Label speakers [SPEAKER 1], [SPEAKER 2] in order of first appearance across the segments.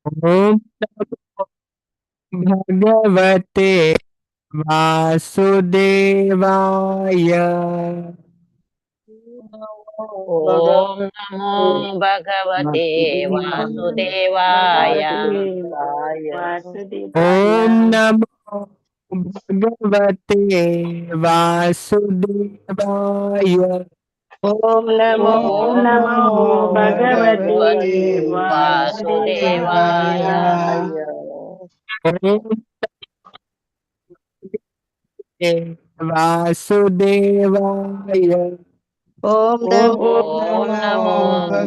[SPEAKER 1] ಓಂ ನಮೋ ಭಗವತೆ ವಾಸುದೇವಾಯ.
[SPEAKER 2] ಓಂ ನಮೋ ಭಗವತೆ ವಾಸುದೇವಾಯ.
[SPEAKER 1] ಓಂ ನಮೋ ಭಗವತೆ ವಾಸುದೇವಾಯ.
[SPEAKER 3] ಓಂ ನಮೋ
[SPEAKER 2] ಓಂ
[SPEAKER 3] ನಮೋ ಭಗವತೆ
[SPEAKER 2] ಭಗವತೆ ವಾಸುದೇವಾಯ.
[SPEAKER 1] ಓಂ ವಾಸುದೇವಾಯ.
[SPEAKER 3] ಓಂ ನಮೋ
[SPEAKER 2] ಓಂ ನಮೋ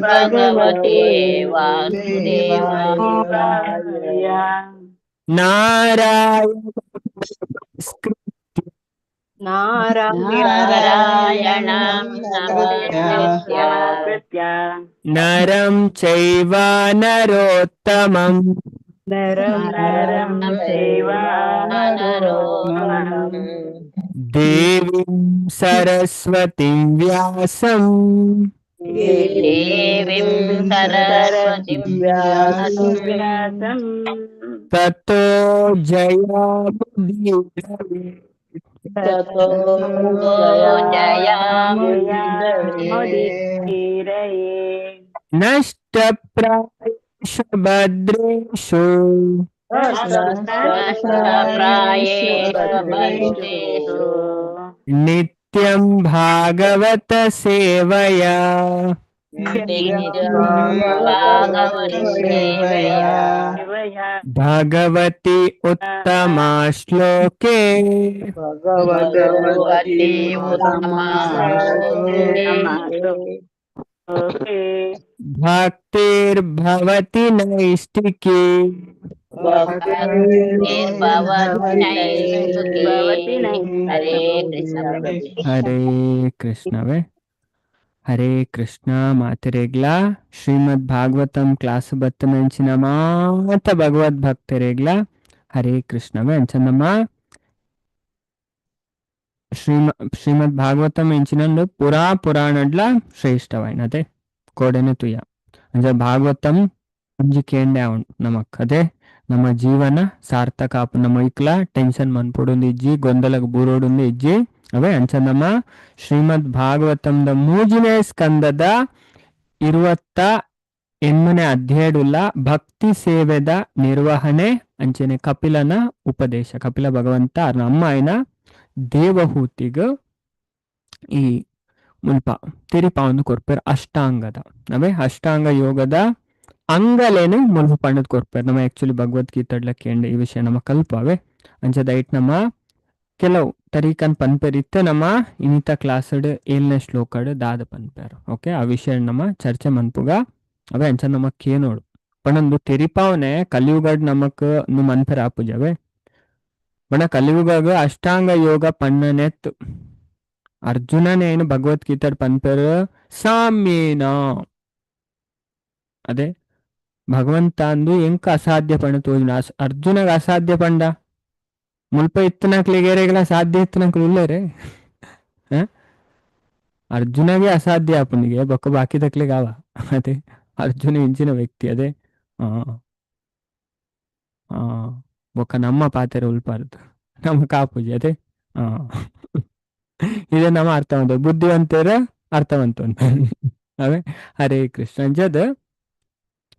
[SPEAKER 2] ಭಗವತೆ ವಾಸುದೇವಾಯ.
[SPEAKER 1] ನಾರಾಯಣ ನಮಸ್ಕೃತ್ಯ
[SPEAKER 2] ನಾರಾಯಣಂ ನಮಸ್ಕೃತ್ಯ
[SPEAKER 1] ನರಂ ಚೈವ ನರೋತ್ತಮಂ
[SPEAKER 3] ನರಂ ಚೈವ
[SPEAKER 2] ನರೋತ್ತಮಂ
[SPEAKER 1] ದೇವೀಂ ಸರಸ್ವತಿಂ ವ್ಯಾಸಂ
[SPEAKER 2] ದೇವೀಂ ಸರಸ್ವತಿಂ ವ್ಯಾಸಂ
[SPEAKER 1] ತತೋ ಜಯಾಮುದೀರಯೇತ್.
[SPEAKER 2] ತತೋ ಜಯಾಮುದೀರಯೇತ್.
[SPEAKER 1] ನಷ್ಟಪ್ರಾಯೇಷು ಭದ್ರೇಷು
[SPEAKER 2] ನಷ್ಟಪ್ರಾಯೇಷು ಭದ್ರೇಷು
[SPEAKER 1] ನಿತ್ಯಂ ಭಾಗವತ ಸೇವಯಾ
[SPEAKER 2] ನಿತ್ಯಂ ಭಾಗವತ ಸೇವೆಯ
[SPEAKER 1] ಭಗವತಿ ಉತ್ತಮ ಶ್ಲೋಕೆ
[SPEAKER 2] ಭಗವತಿ ಉತ್ತಮ ಶ್ಲೋಕೆ
[SPEAKER 1] ಭಕ್ತಿರ್ಭವತಿ ನೈಷ್ಟಿಕಿ.
[SPEAKER 2] ಭಕ್ತಿರ್ಭವತಿ ನೈಷ್ಟಿಕಿ. ಹರೇ ಕೃಷ್ಣ ಪ್ರಭು.
[SPEAKER 1] ಹರೇ ಕೃಷ್ಣವೇ. ಹರೇ ಕೃಷ್ಣ ಮಾತೆರೆಗ್ಲ ಶ್ರೀಮದ್ ಭಾಗವತಂ ಕ್ಲಾಸ್ ಬತ್ತನಂಚಿನ ಮಾತ ಭಗವದ್ ಭಕ್ತರೆಗ್ಲ ಹರೇ ಕೃಷ್ಣವೇ. ಅಂಚನಮ್ಮ ಶ್ರೀಮದ್ ಭಾಗವತಂ ಎಂಚಿನಂದು ಪುರಾ ಪುರಾಣಡ್ಲ ಶ್ರೇಷ್ಠವಾಯಿನತೆ ಕೋಡೆನೆ ತುಯ ಅಂಚ ಭಾಗವತಂ ಒಂಜಿ ಕೇಂಡೆ ಉಂಡು ನಮಕ್ ಅದೇ ನಮ್ಮ ಜೀವನ ಸಾರ್ಥಕ ಆಪು. ನಮ್ಮ ಇಕ್ಲ ಟೆನ್ಷನ್ ಮನ್ಪೊಡುಂದು ಇಜ್ಜಿ, ಗೊಂದಲಗ್ ಬೂರೋಡುಂದು ಇಜ್ಜಿ. ಅವೇ ಅಂಚ ನಮ್ಮ ಶ್ರೀಮದ್ ಭಾಗವತಂದ ಮೂಜಿನೇ ಸ್ಕಂದದ 28ನೇ ಅಧ್ಯಾಯಡುಲ್ಲ ಭಕ್ತಿ ಸೇವೆದ ನಿರ್ವಹಣೆ ಅಂಚನೆ ಕಪಿಲನ ಉಪದೇಶ. ಕಪಿಲ ಭಗವಂತ ಅಮ್ಮ ಆಯ್ನ ದೇವಹೂತಿಗ ಈ ಮುಲ್ಪ ತಿರಿಪಾವನ್ನು ಕೊರ್ಪೇರ್ ಅಷ್ಟಾಂಗದ ಅವೇ ಅಷ್ಟಾಂಗ ಯೋಗದ ಅಂಗಲೇನೆ ಮುಲ್ಪ ಪಂಡದ್ ಕೊರ್ಪೇರ್. ನಮ್ಮ ಆಕ್ಚುಲಿ ಭಗವದ್ಗೀತಡ್ಲ ಕೇಂದ್ರ ಈ ವಿಷಯ ನಮ್ಮ ಕಲ್ಪವೇ. ಅಂಚದ ಐಟ್ ನಮ್ಮ ಕೆಲವು ತರೀಕನ್ ಪನ್ಪೇರ್ ಇತ್ತೆ ನಮ್ಮ ಇನ್ನಿತ ಕ್ಲಾಸ್ಡ್ 7ನೇ ಶ್ಲೋಕಡ್ ದಾದ ಪನ್ಪೇರ್. ಓಕೆ, ಆ ವಿಷಯ ನಮ್ಮ ಚರ್ಚೆ ಮನ್ಪುಗ. ಅವೇ ಅಂಚ ನಮ್ಮ ಕೇನೋಡು ಪಣಂದು ತೆರಿಪಾವನೆ ಕಲಿಯುಗಡ್ ನಮಕ್ ನು ಮನ್ಪೆರ್ ಆಪುಜವೆ. ಬಣ ಕಲಿಯುಗಗ ಅಷ್ಟಾಂಗ ಯೋಗ ಪಣ್ಣನೆತ್ತು ಅರ್ಜುನನೇನು ಭಗವದ್ಗೀತೆ ಪನ್ಪೇರ್ ಸಾಮ್ಯೇನ. ಅದೇ ಭಗವಂತ ಅಂದು ಎಂಕ ಅಸಾಧ್ಯ ಪಂಡ ತೋಜುನ ಅರ್ಜುನಗ ಅಸಾಧ್ಯ ಪಂಡ ಮುಲ್ಪ ಇತ್ತನಕ್ಲಿಗೇರೆಗಳ ಸಾಧ್ಯ ಇತ್ತನಕ್ಲು ಉಲ್ಲೇರೆ ಅರ್ಜುನಗೆ ಅಸಾಧ್ಯ ಆಪುನಿಗೆ ಬೊಕ್ಕ ಬಾಕಿ ತಕ್ಲಿಗೆ ಅವ. ಅದೇ ಅರ್ಜುನ ಇಂಚಿನ ವ್ಯಕ್ತಿ. ಅದೇ ಆ ಆ ಬೊಕ್ಕ ನಮ್ಮ ಪಾತೆರೆ ಉಲ್ಪಾರದು ನಮ್ಮ ಕಾಪುಜಿ. ಅದೇ ಆ ಇದೇ ನಮ್ಮ ಅರ್ಥವಂತ ಬುದ್ಧಿವಂತರ ಅರ್ಥವಂತ ಅವೇ. ಹರೇ ಕೃಷ್ಣ. ಜದ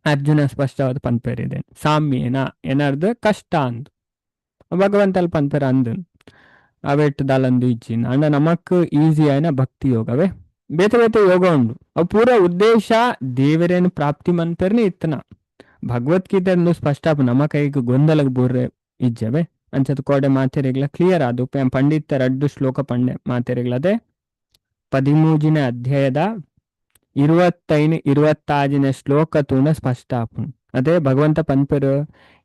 [SPEAKER 1] ಅರ್ಜುನ ಸ್ಪಷ್ಟವಾದ ಪನ್ಪೇರಿದೆ ಸಾಮ್ಯೇನ ಏನಾರ್ದು ಕಷ್ಟ ಅಂದು ಭಗವಂತಲ್ ಪನ್ಪೇರ ಅಂದನ್ ಅವೆಟ್ಟು ದಾಲಂದು ಇಜ್ಜಿನ ಅಂಡ ನಮಕ್ ಈಸಿ ಆಯ್ನ ಭಕ್ತಿ ಯೋಗವೇ. ಬೇತೆ ಬೇತೆ ಯೋಗ ಉಂಡು ಅವು ಪೂರ ಉದ್ದೇಶ ದೇವರೇನು ಪ್ರಾಪ್ತಿ ಮನ್ಪೇರ್ನೆ ಇತ್ತನ. ಭಗವದ್ಗೀತೆ ಸ್ಪಷ್ಟ ನಮ್ಮ ಕೈಗೆ ಗೊಂದಲಗ್ ಬೂರ್ರೆ ಇಜ್ಜವೆ. ಅಂಚದ ಕೋಡೆ ಮಾತೆರೆಗ್ಲ ಕ್ಲಿಯರ್ ಅದು ಪಂಡಿತರ ಅಡ್ಡು ಶ್ಲೋಕ ಪಂಡೆ ಮಾತೆರೆಗ್ಲದೆ 13ನೇ ಅಧ್ಯಾಯದ 25 26ನೇ ಶ್ಲೋಕ ತೂಣ ಸ್ಪಷ್ಟ ಆಪುಂಡು. ಅದೇ ಭಗವಂತ ಪನ್ಪೆರು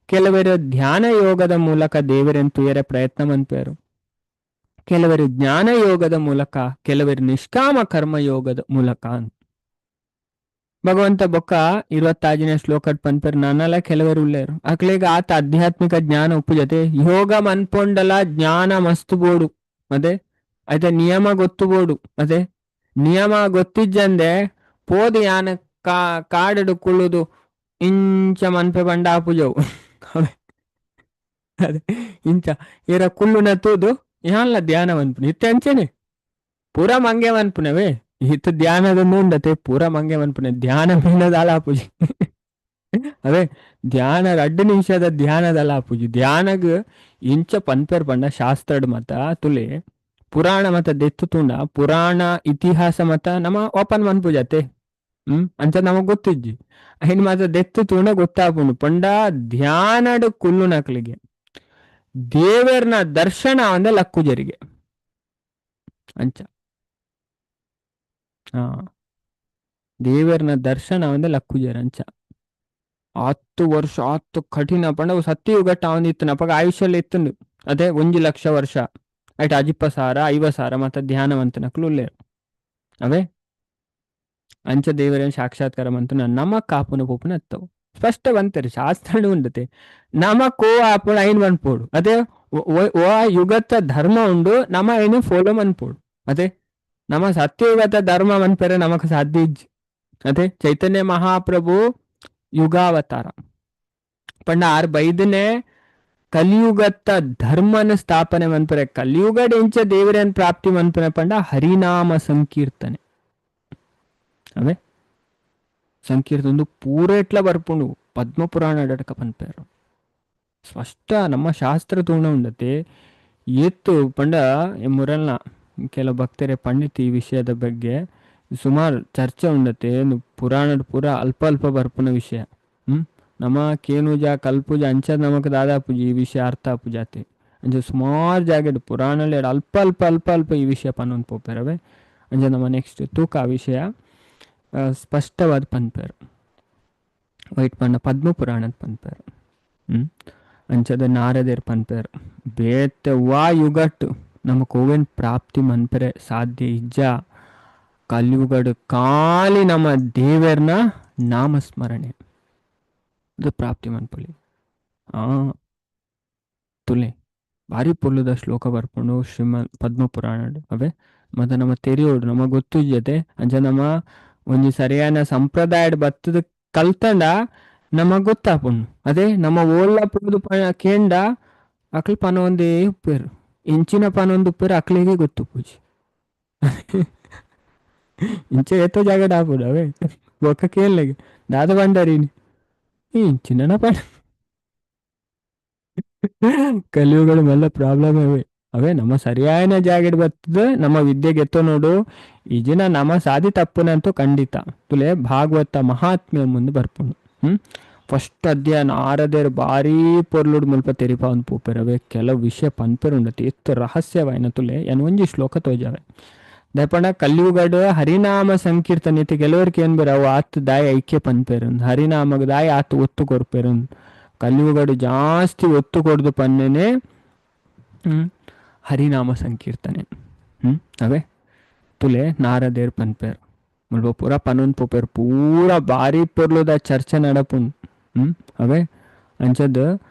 [SPEAKER 1] ಕೆಲವರು ಧ್ಯಾನ ಯೋಗದ ಮೂಲಕ ದೇವರನ್ನು ತುಯರೆ ಪ್ರಯತ್ನ ಮನ್ಪೇರು, ಕೆಲವರು ಜ್ಞಾನ ಯೋಗದ ಮೂಲಕ, ಕೆಲವರು ನಿಷ್ಕಾಮ ಕರ್ಮ ಯೋಗದ ಮೂಲಕ ಅಂತ. ಭಗವಂತ ಬೊಕ್ಕ 26ನೇ ಶ್ಲೋಕಟ್ ಪನ್ಪೆರ್ ನಾನಲ್ಲ ಕೆಲವರು ಉಲ್ಲೇರು ಅಕ್ಲೆಗ್ ಆತ ಆಧ್ಯಾತ್ಮಿಕ ಜ್ಞಾನ ಉಪ್ಪು ಜೊತೆ ಯೋಗ ಮನ್ಪೊಂಡಲ ಜ್ಞಾನ ಮಸ್ತು ಬೋಡು. ಅದೇ ಅದೇ ನಿಯಮ ಗೊತ್ತು ಬೋಡು. ಅದೇ ನಿಯಮ ಗೊತ್ತಿಜ್ಜಂದೆ ಪೋದು ಯಾನ ಕಾಡಡು ಕುಳ್ಳುದು ಇಂಚ ಮನ್ಪೆ ಪಂಡ ಆಪುಜವು. ಅದೇ ಇಂಚ ಏರ ಕುಲ್ಲುನ ತೂದು ಯಾನ್ಲ ಧ್ಯಾನ ಮನ್ಪುನೆ ಇತ್ತೆ ಅಂಚೆನೆ ಪೂರ ಮಂಗೆ ಮನ್ಪುನವೇ ಇತ್ತ ಧ್ಯಾನದ ಉಂಡತೆ ಪೂರ ಮಂಗೆ ಮನ್ಪುನೆ ಧ್ಯಾನ ಮೀನದಾಲ ಆಪುಜಿ. ಅವೇ ಧ್ಯಾನ ರಡ್ಡು ನಿಮಿಷದ ಧ್ಯಾನದಲ್ಲ ಆಪುಜಿ. ಧ್ಯಾನಗ್ ಇಂಚ ಪನ್ಪೆರ್ ಪಂಡ ಶಾಸ್ತ್ರಡ್ ಮತ ತುಲೆ ಪುರಾಣ ಮತ ದೆತ್ತು ತುಂಡ ಪುರಾಣ ಇತಿಹಾಸ ಮತ ನಮ ಓಪನ್ ಮನ್ಪುಜತೆ ಅಂಚ ನಮಗ್ ಗೊತ್ತಿಜ್ಜಿ. ಐನ್ ಮಾತ ದೆತ್ತು ತೂಂಡ ಗೊತ್ತಾಪುಂಡು ಪಂಡ ಧ್ಯಾನಡ್ ಕುಲ್ಲುನಕ್ಲಿಗೆ ದೇವೆರ್ನ ದರ್ಶನ ಅಂದ ಲಕ್ಕುಜರಿಗೆ ಅಂಚ. ಹಾ ದೇವೆರ್ನ ದರ್ಶನ ಅಂದ ಲಕ್ಕುಜರ್ ಅಂಚ. 10 ವರ್ಷ ಆತು ಕಠಿಣ ಪಂಡ ಅವು ಸತ್ಯಯುಗಟ್ಟ ಅವನಿತ್ತನ ಅಪಗ ಆಯುಷ್ಯಲ್ಲ ಇತ್ತಂದು ಅದೇ 1 ಲಕ್ಷ ವರ್ಷ ಐಟ್ ಅಜಿಪ್ಪ ಸಾರ ಐವ ಸಾರ ಮತ್ತ ಧ್ಯಾನವಂತನಕ್ಲು ಉಲ್ಲೇರು. ಅವೇ ಅಂಚ ದೇವರೇನು ಸಾಕ್ಷಾತ್ಕಾರ ಮಂತು ನಮ ಕಾಪುನ ಪೋಪುನ ಅತ್ತವು ಸ್ಪಷ್ಟ ಬಂತಾರೆ ಶಾಸ್ತ್ರ ಉಂಡತೆ ನಮ ಕೋ ಆಪುಣ ಐನ್ ಮನ್ಪೋಡು. ಅದೇ ಓ ಯುಗತ್ತ ಧರ್ಮ ಉಂಡು ನಮ ಐನು ಫಾಲೋ ಮನ್ಪೋಡು. ಅದೇ ನಮ ಸತ್ಯಯುಗತ ಧರ್ಮ ಮನ್ಪೆರೆ ನಮಕ್ ಸಾಧ್ಯ ಇಜ್ಜಿ. ಅದೇ ಚೈತನ್ಯ ಮಹಾಪ್ರಭು ಯುಗಾವತಾರ ಪಂಡ ಆರ್ ಬೈದನೆ ಕಲಿಯುಗತ್ತ ಧರ್ಮನ ಸ್ಥಾಪನೆ ಮನ್ಪರೆ ಕಲಿಯುಗಡ್ ಎಂಚ ದೇವರನ್ ಪ್ರಾಪ್ತಿ ಮನ್ಪನೆ ಪಂಡ ಹರಿನಾಮ ಸಂಕೀರ್ತನೆ. ಅವೇ ಸಂಕೀರ್ತನ ಪೂರೇಟ್ಲ ಬರ್ಪುಂಡು ಪದ್ಮ ಪುರಾಣ ಡಟಕ ಪನ್ಪೇರು ಸ್ಪಷ್ಟ ನಮ್ಮ ಶಾಸ್ತ್ರ ತೂಣ ಉಂಡತೆ ಏತ್ತು ಪಂಡ ಮುರಲ್ನ ಕೆಲವು ಭಕ್ತರೇ ಪಂಡಿತ ಈ ವಿಷಯದ ಬಗ್ಗೆ ಸುಮಾರು ಚರ್ಚೆ ಉಂಡತೆ. ಪುರಾಣದ ಪೂರ ಅಲ್ಪ ಅಲ್ಪ ಬರ್ಪುನ ವಿಷಯ. ನಮ್ಮ ಕೇನುಜ ಕಲ್ಪುಜ ಅಂಚ ನಮಕ್ ದಾದಾ ಪೂಜೆ ಈ ವಿಷಯ ಅರ್ಥ ಪೂಜಾತೆ ಅಂಚ ಸುಮಾರು ಜಾಗಡ್ ಪುರಾಣಲ್ಲಿ ಅಲ್ಪ ಅಲ್ಪ ಅಲ್ಪ ಅಲ್ಪ ಈ ವಿಷಯ ಪನ್ನೊಂದು ಪೋಪೆರವೆ. ಅಂಚ ನಮ್ಮ ನೆಕ್ಸ್ಟ್ ತೂಕ ಆ ವಿಷಯ ಸ್ಪಷ್ಟವಾದ ಪನ್ಪೇರು ವೈಟ್ ಪಂಡ ಪದ್ಮ ಪುರಾಣದ ಪನ್ಪೇರು. ಅಂಚದ ನಾರದೇರ್ ಪನ್ಪೇರು ಬೇತೆ ವಾ ಯುಗಟ್ ನಮ್ಮ ಕೋವೆನ್ ಪ್ರಾಪ್ತಿ ಮನ್ಪೆರೆ ಸಾಧ್ಯ ಇಜ್ಜ ಕಲಿಯುಗಡು ಖಾಲಿ ನಮ್ಮ ದೇವರ್ನ ನಾಮಸ್ಮರಣೆ ಅದು ಪ್ರಾಪ್ತಿ ಮನ್ಪೊಲಿ. ಆ ತುಲೆ ಭಾರಿ ಪೊಲ್ಲುದ ಶ್ಲೋಕ ಬರ್ಪುಂಡು ಶ್ರೀಮ ಪದ್ಮ ಪುರಾಣ ಅವೇ ಮತ್ತೆ ನಮ್ಮ ತೆರಿಯೋಡು ನಮಗ್ ಗೊತ್ತು ಜೊತೆ ಅಂಚ ನಮ್ಮ ಒಂಜಿ ಸರಿಯಾದ ಸಂಪ್ರದಾಯಡ್ ಬತ್ತದ ಕಲ್ತಂಡ ನಮಗ್ ಗೊತ್ತಾಪುಂಡು. ಅದೇ ನಮ್ಮ ಓಲ್ಲ ಪೋದು ಕೇಂಡ ಅಕ್ಲ್ ಪನೊಂದೇ ಉಪ್ಪೇರು ಇಂಚಿನ ಪನೊಂದು ಉಪ್ಪೇರು ಅಕ್ಲಿಗೆ ಗೊತ್ತು ಪೂಜಿ ಇಂಚ ಏತೋ ಜಾಗಡ್ ಆಪುಂಡು ಅವೇ ಬೊಕ್ಕ ಕೇನ್ಲೆಗ್ ದಾದ ಬಂಡಾರಿನಿ ಇಂಚಿನ ಪನ ಕಲಿಯುಗಗಳು ಮಲ್ಲ ಪ್ರಾಬ್ಲಮ್ ಅವೇ. ಅವೇ ನಮ್ಮ ಸರಿಯಾದ ಜಾಗಡ್ ಬತ್ತದ ನಮ್ಮ ವಿದ್ಯೆಗೆ ಎತ್ತೋ ನೋಡು ಈ ಜಿನ ನಮ್ಮ ಸಾದಿ ತಪ್ಪುನಂತೂ ಖಂಡಿತ ತುಲೆ ಭಾಗವತ ಮಹಾತ್ಮ್ಯ ಮುಂದೆ ಬರ್ಪುಂಡು. ಫಸ್ಟ್ ಅಧ್ಯಾಯ ನಾರದೇರು ಭಾರೀ ಪೊರ್ಲುಡು ಮುಲ್ಪ ತೆರಿಪ ಒಂದು ಪೂಪೆರವೆ ಕೆಲವು ವಿಷಯ ಪನ್ಪೆರುಂಡತಿ ಎತ್ತು ರಹಸ್ಯವಾಯಿನ ತುಲೆ ಎನ್ ಒಂಜಿ ಶ್ಲೋಕ ತೋಜಾವೆ ದಯಪಂಡ ಕಲಿಯುಗಡ್ ಹರಿನಾಮ ಸಂಕೀರ್ತನೆ ಇತ್ತು ಕೆಲವರಿಗೆ ಏನ್ ಬೇರೆ ಅವು ಆತ್ ದಾಯ ಐಕ್ಯ ಪನ್ಪೆರು ಹರಿನಾಮಗ ದಾಯ ಆತ್ ಒತ್ತು ಕೊರ್ಪೆರು ಕಲಿಯುಗಡು ಜಾಸ್ತಿ ಒತ್ತು ಕೊಡ್ದು ಪನ್ನೇನೆ ಹರಿನಾಮ ಸಂಕೀರ್ತನೆ. ಅವೇ ತುಲೆ ನಾರದೇರ್ ಪನ್ಪೇರು ಮುಲ್ಪ ಪೂರ ಪನೊಂದು ಪೋಪೇರು ಪೂರ ಭಾರಿ ಪೊರ್ಲುದ ಚರ್ಚೆ ನಡಪುಂಡು. ಅವೇ ಅಂಚದ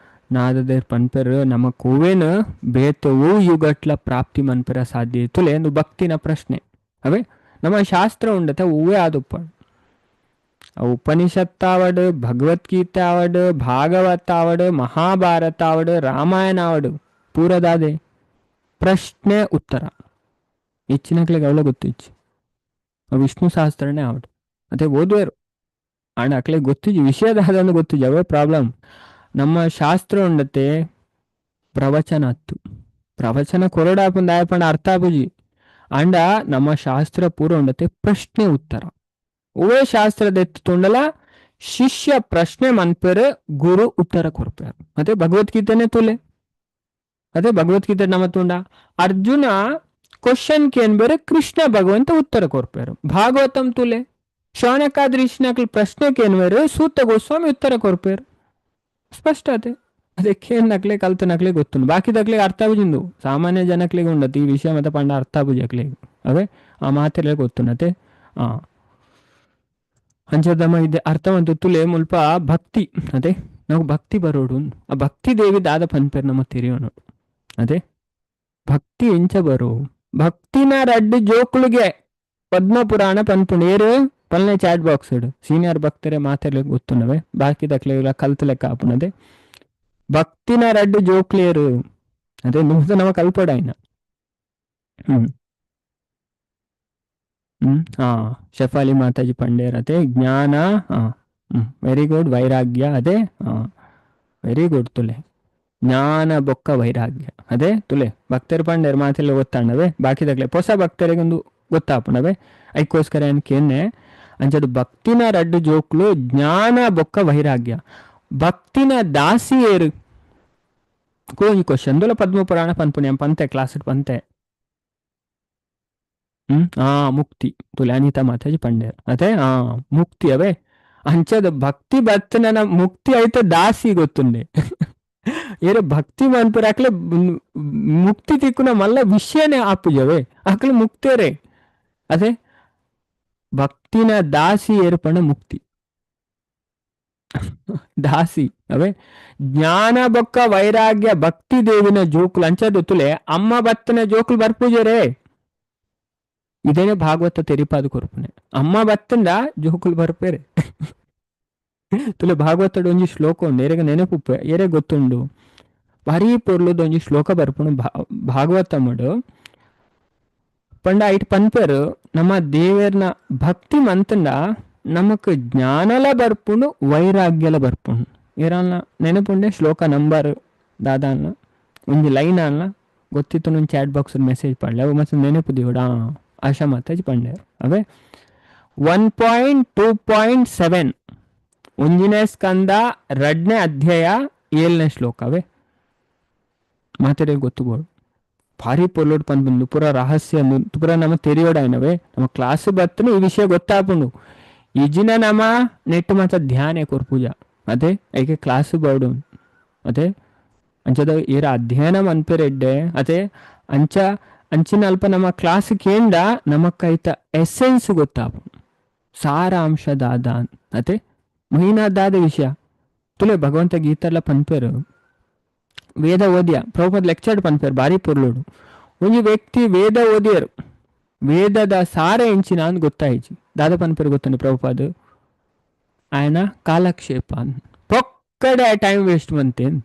[SPEAKER 1] ನಾರದೇರ್ ಪನ್ಪೇರು ನಮ್ಮ ಕೋವೇನ ಬೇತವು ಯುಗಟ್ಲ ಪ್ರಾಪ್ತಿ ಮನ್ಪೆರ ಸಾಧ್ಯ ತುಲೆ ಒಂದು ಭಕ್ತಿನ ಪ್ರಶ್ನೆ. ಅವೇ ನಮ್ಮ ಶಾಸ್ತ್ರ ಉಂಡತೆ ಹೂವೇ ಆದುಪ್ಪ ಉಪನಿಷತ್ತಾವಡು ಭಗವದ್ಗೀತೆ ಆವಡು ಭಾಗವತ ಆವಡು ಮಹಾಭಾರತ ಆವಡು ರಾಮಾಯಣ ಆವಡು ಪೂರದಾದೆ ಪ್ರಶ್ನೆ ಉತ್ತರ ಹೆಚ್ಚಿನಕ್ಲಿಗೆ ಅವಳ ಗೊತ್ತು ಇಚ್ಚು ವಿಷ್ಣು ಸಹಸ್ರನೇ ಆವಡು ಅದೇ ಓದುವರು ಅಣ್ಣ ಅಕ್ಲೆ ಗೊತ್ತಿಜಿ ವಿಷಯದ ಗೊತ್ತಿಜಿ ಅವೇ ಪ್ರಾಬ್ಲಮ್. ನಮ್ಮ ಶಾಸ್ತ್ರ ಉಂಡತೆ ಪ್ರವಚನ ಅತ್ತು ಪ್ರವಚನ ಕೊರಡಾಪುಂದ ಆಯಪಂಡ ಅರ್ಥ ಆಪುಜಿ ಅಂಡ ನಮ್ಮ ಶಾಸ್ತ್ರ ಪೂರ ಉಂಡತೆ ಪ್ರಶ್ನೆ ಉತ್ತರ. ಉವೇ ಶಾಸ್ತ್ರದ ಎತ್ತು ಶಿಷ್ಯ ಪ್ರಶ್ನೆ ಮನ್ಪೇರು ಗುರು ಉತ್ತರ ಕೊರ್ಪೇರು. ಮತ್ತೆ ಭಗವದ್ಗೀತೆನೆ ತುಲೆ ಅದೇ ಭಗವದ್ಗೀತೆ ನಮ್ಮ ತುಂಡ ಅರ್ಜುನ ಕ್ವಶನ್ ಕೇನ್ಬೇರೆ ಕೃಷ್ಣ ಭಗವಂತ ಉತ್ತರ ಕೊರ್ಪೇರು. ಭಾಗವತಂ ತುಲೆ ಶೌನಕಾದ್ರಿಷ್ಣಕ್ಲ ಪ್ರಶ್ನೆ ಕೇನ್ಬೇರು ಸೂತ ಗೋಸ್ವಾಮಿ ಉತ್ತರ ಕೊರ್ಪೇರು. ಸ್ಪಷ್ಟ ಅದೇ ಅದೇ ಕೇನ್ ನಕ್ಲೆ ಕಲ್ತ ನಕ್ಲೆ ಗೊತ್ತುಂಡು ಬಾಕಿದಕ್ಲೆ ಅರ್ಥ ಆಗುಜಿಂದು ಸಾಮಾನ್ಯ ಜನಕ್ಲೆಗೆ ಉಂಡತಿ ಈ ವಿಷಯ ಮತ್ತೆ ಪಂಡ ಅರ್ಥ ಆಗುಜಿ ಅಕ್ಲೆಗ್ ಅವೇ ಆ ಮಾತೆಲ್ಲ ಗೊತ್ತುಂಡತೆ. ಆ ಅಂಚದಮ್ಮ ಇದೆ ಅರ್ಥವಂತ ತುಲೆ ಮುಲ್ಪ ಭಕ್ತಿ ಅದೇ ನಾವು ಭಕ್ತಿ ಬರೋಡು ಆ ಭಕ್ತಿ ದೇವಿ ದಾದ ಪನ್ಪೇರ್ ನಮ್ಮ ತೆರಿಯೋಣ ಅದೇ ಭಕ್ತಿ ಎಂಚ ಬರೋ ಭಕ್ತಿನ ರಡ್ಡು ಜೋಕುಳಿಗೆ ಪದ್ಮ ಪುರಾಣ ಪನ್ಪುಂಡು ಏರು ಪಲ್ನೆ chat box senior ಭಕ್ತರೇ ಮಾತೆರ್ಲೆ ಗೊತ್ತುನವೆ ಬಾಕಿ ದಕ್ಲೆ ಕಲ್ತು ಲೆಕ್ಕ ಆಪುನದೆ ಭಕ್ತಿನ ರಡ್ಡು ಜೋಕ್ಲೇರು ಅದೇ ನುಗ್ದ ನಮ ಕಲ್ಪೊಡಾಯ್ನ. ಹ್ಮ್ ಹ್ಮ್ ಹಾ ಶೆಫಾಲಿ ಮಾತಾಜಿ ಪಂಡೇರ್ ಅದೇ ಜ್ಞಾನ. ಹಾ ವೆರಿ ಗುಡ್. ವೈರಾಗ್ಯ ಅದೇ. ಹಾ ವೆರಿ ಗುಡ್ ತುಲೆ. ಜ್ಞಾನ ಬೊಕ್ಕ ವೈರಾಗ್ಯ ಅದೇ ತುಲೆ. ಭಕ್ತರು ಪಂಡೇರ್ ಮಾತೆಲ್ಲ ಗೊತ್ತಾಂಡವೆ ಬಾಕಿದಾಗ್ಲೆ ಹೊಸ ಭಕ್ತರಿಗೊಂದು ಗೊತ್ತಾಪುಣವೆ ಐಕ್ಕೋಸ್ಕರ ಏನ್ಕೇನೆ ಅಂಚದು ಭಕ್ತಿನ ರಡ್ಡು ಜೋಕ್ಲು ಜ್ಞಾನ ಬೊಕ್ಕ ವೈರಾಗ್ಯ. ಭಕ್ತಿನ ದಾಸಿಯೇರು ಕೋಂಜಿ ಕ್ವಶನ್ ದುಲ ಪದ್ಮ ಪುರಾಣ ಪನ್ಪುಣ್ಯಂ ಪಂತೆ ಕ್ಲಾಸ್ ಪಂತೆ. ಹ್ಮ್ ಆ ಮುಕ್ತಿ ತುಲೆ ಅನಿತಾ ಮಾತಾಜಿ ಪಂಡೇರ್ ಅದೇ. ಆ ಮುಕ್ತಿ ಅವೇ ಅಂಚದ ಭಕ್ತಿ ಬತ್ತನ ಮುಕ್ತಿ ಆಯ್ತ ದಾಸಿ ಗೊತ್ತುಂಡೆ. ಏರ ಭಕ್ತಿ ಮನ್ಪುರ ಅಕ್ಲೆ ಮುಕ್ತಿ ತಿಕ್ಕುನ ಮಲ್ಲ ವಿಷಯನೇ ಆಪುಜವೇ ಅಕ್ಲೆ ಮುಕ್ತೇರೆ. ಅದೇ ಭಕ್ತಿನ ದಾಸಿ ಏರ್ಪಣ ಮುಕ್ತಿ ದಾಸಿ ಅವೇ. ಜ್ಞಾನ ಬೊಕ್ಕ ವೈರಾಗ್ಯ ಭಕ್ತಿ ದೇವಿನ ಜೋಕುಲು ಅಂಚದ ತುಲೆ ಅಮ್ಮ ಬತ್ತನ ಜೋಕುಲು ಬರ್ಪೂಜರೇ. ಇದೇನೆ ಭಾಗವತ ತೆರಿಪಾದ ಕೊರ್ಪುನೆ. ಅಮ್ಮ ಬತ್ತಂಡ ಜೋಕುಲು ಬರ್ಪೇರೆ. ತುಲೆ ಭಾಗವತದ ಒಂಜಿ ಶ್ಲೋಕ ಉಂಡು ಏರೆಗ ನೆನಪುಪ್ಪೆ ಏರೆ ಗೊತ್ತುಂಡು. ಭಾರಿ ಪೊರ್ಲುದ ಒಂಜಿ ಶ್ಲೋಕ ಬರ್ಪುನು ಭಾಗವತಮಡು. ಪಂಡ ಐಟ್ ಪನ್ಪೆರು ನಮ್ಮ ದೇವೆರ್ನ ಭಕ್ತಿ ಮಂತಂಡ ನಮಕ್ ಜ್ಞಾನಲ ಬರ್ಪುಂಡು ವೈರಾಗ್ಯಲ ಬರ್ಪುಂಡು. ಏರನ್ನ ನೆನಪುಂಡೆ ಶ್ಲೋಕ ನಂಬರ್ ದಾದಾನ್ನ ಒಂಜಿ ಲೈನ್ ಅನ್ನ ಗೊತ್ತಿತ್ತು ಒಂದು chat box message ಪಡ್ಲೆ ಅವು ಮತ್ತೆ ನೆನಪು ದಿವಡ ಆಶಾ ಮಾತಾಜಿ ಪಂಡೆ ಅವೇ 1.2.7 ಒಂಜಿನೇ ಸ್ಕಂದ 2ನೇ ಅಧ್ಯಾಯ 7ನೇ ಶ್ಲೋಕ ಅವೇ ಮಾತಾಡಿ ಗೊತ್ತುಬೋಡು. ಭಾರಿ ಪೊರ್ಲುಡ್ ಪನ್ಪುಂಡು ಪೂರ ರಹಸ್ಯ ಪೂರ ನಮ್ಮ ತೆರಿಯೋಡಾಯ್ನವೇ. ನಮ್ಮ ಕ್ಲಾಸ್ ಬತ್ತನ ಈ ವಿಷಯ ಗೊತ್ತಾಪುಂಡು. ಇಜಿನ ನಮ್ಮ ನೆಟ್ ಮಾತ ಧ್ಯಾನ ಕೊರ್ಪೂಜ ಅದೇ ಐಕೆ ಕ್ಲಾಸ್ ಬೋಡು ಅದೇ ಅಂಚದ ಏರ ಅಧ್ಯಯನ ಮನ್ಪೆರೆಡ್ಡೆ ಅದೇ ಅಂಚ ಅಂಚಿನ ಅಲ್ಪ ನಮ್ಮ ಕ್ಲಾಸ್ ಕೇಂದ್ರ ನಮಕ್ಕೈತ ಎಸೆನ್ಸ್ ಗೊತ್ತಾಪುಂಡು. ಸಾರಾಂಶ ದಾದ ಅದೇ ಮಹಿನಾದಾದ ವಿಷಯ ತುಲೆ ಭಗವಂತ ಗೀತೆಲ್ಲ ಪನ್ಪೆರು. ವೇದ ಓದಿಯ ಪ್ರಭುಪಾದ ಲೆಕ್ಚರ್ ಪನ್ಪೇರು ಭಾರಿ ಪೊರ್ಲುಡು. ಒಂಜಿ ವ್ಯಕ್ತಿ ವೇದ ಓದಿಯರು ವೇದದ ಸಾರ ಎಂಚಿನ ಅಂದ್ ಗೊತ್ತಾಯ್ಚಿ ದಾದ ಪನ್ಪೇರು ಗೊತ್ತುಂಡು ಪ್ರಭುಪಾದ ಆಯನ ಕಾಲಕ್ಷೇಪ ಪೊಕ್ಕಡೆ ಟೈಮ್ ವೇಸ್ಟ್ ಮಂತೇನ್.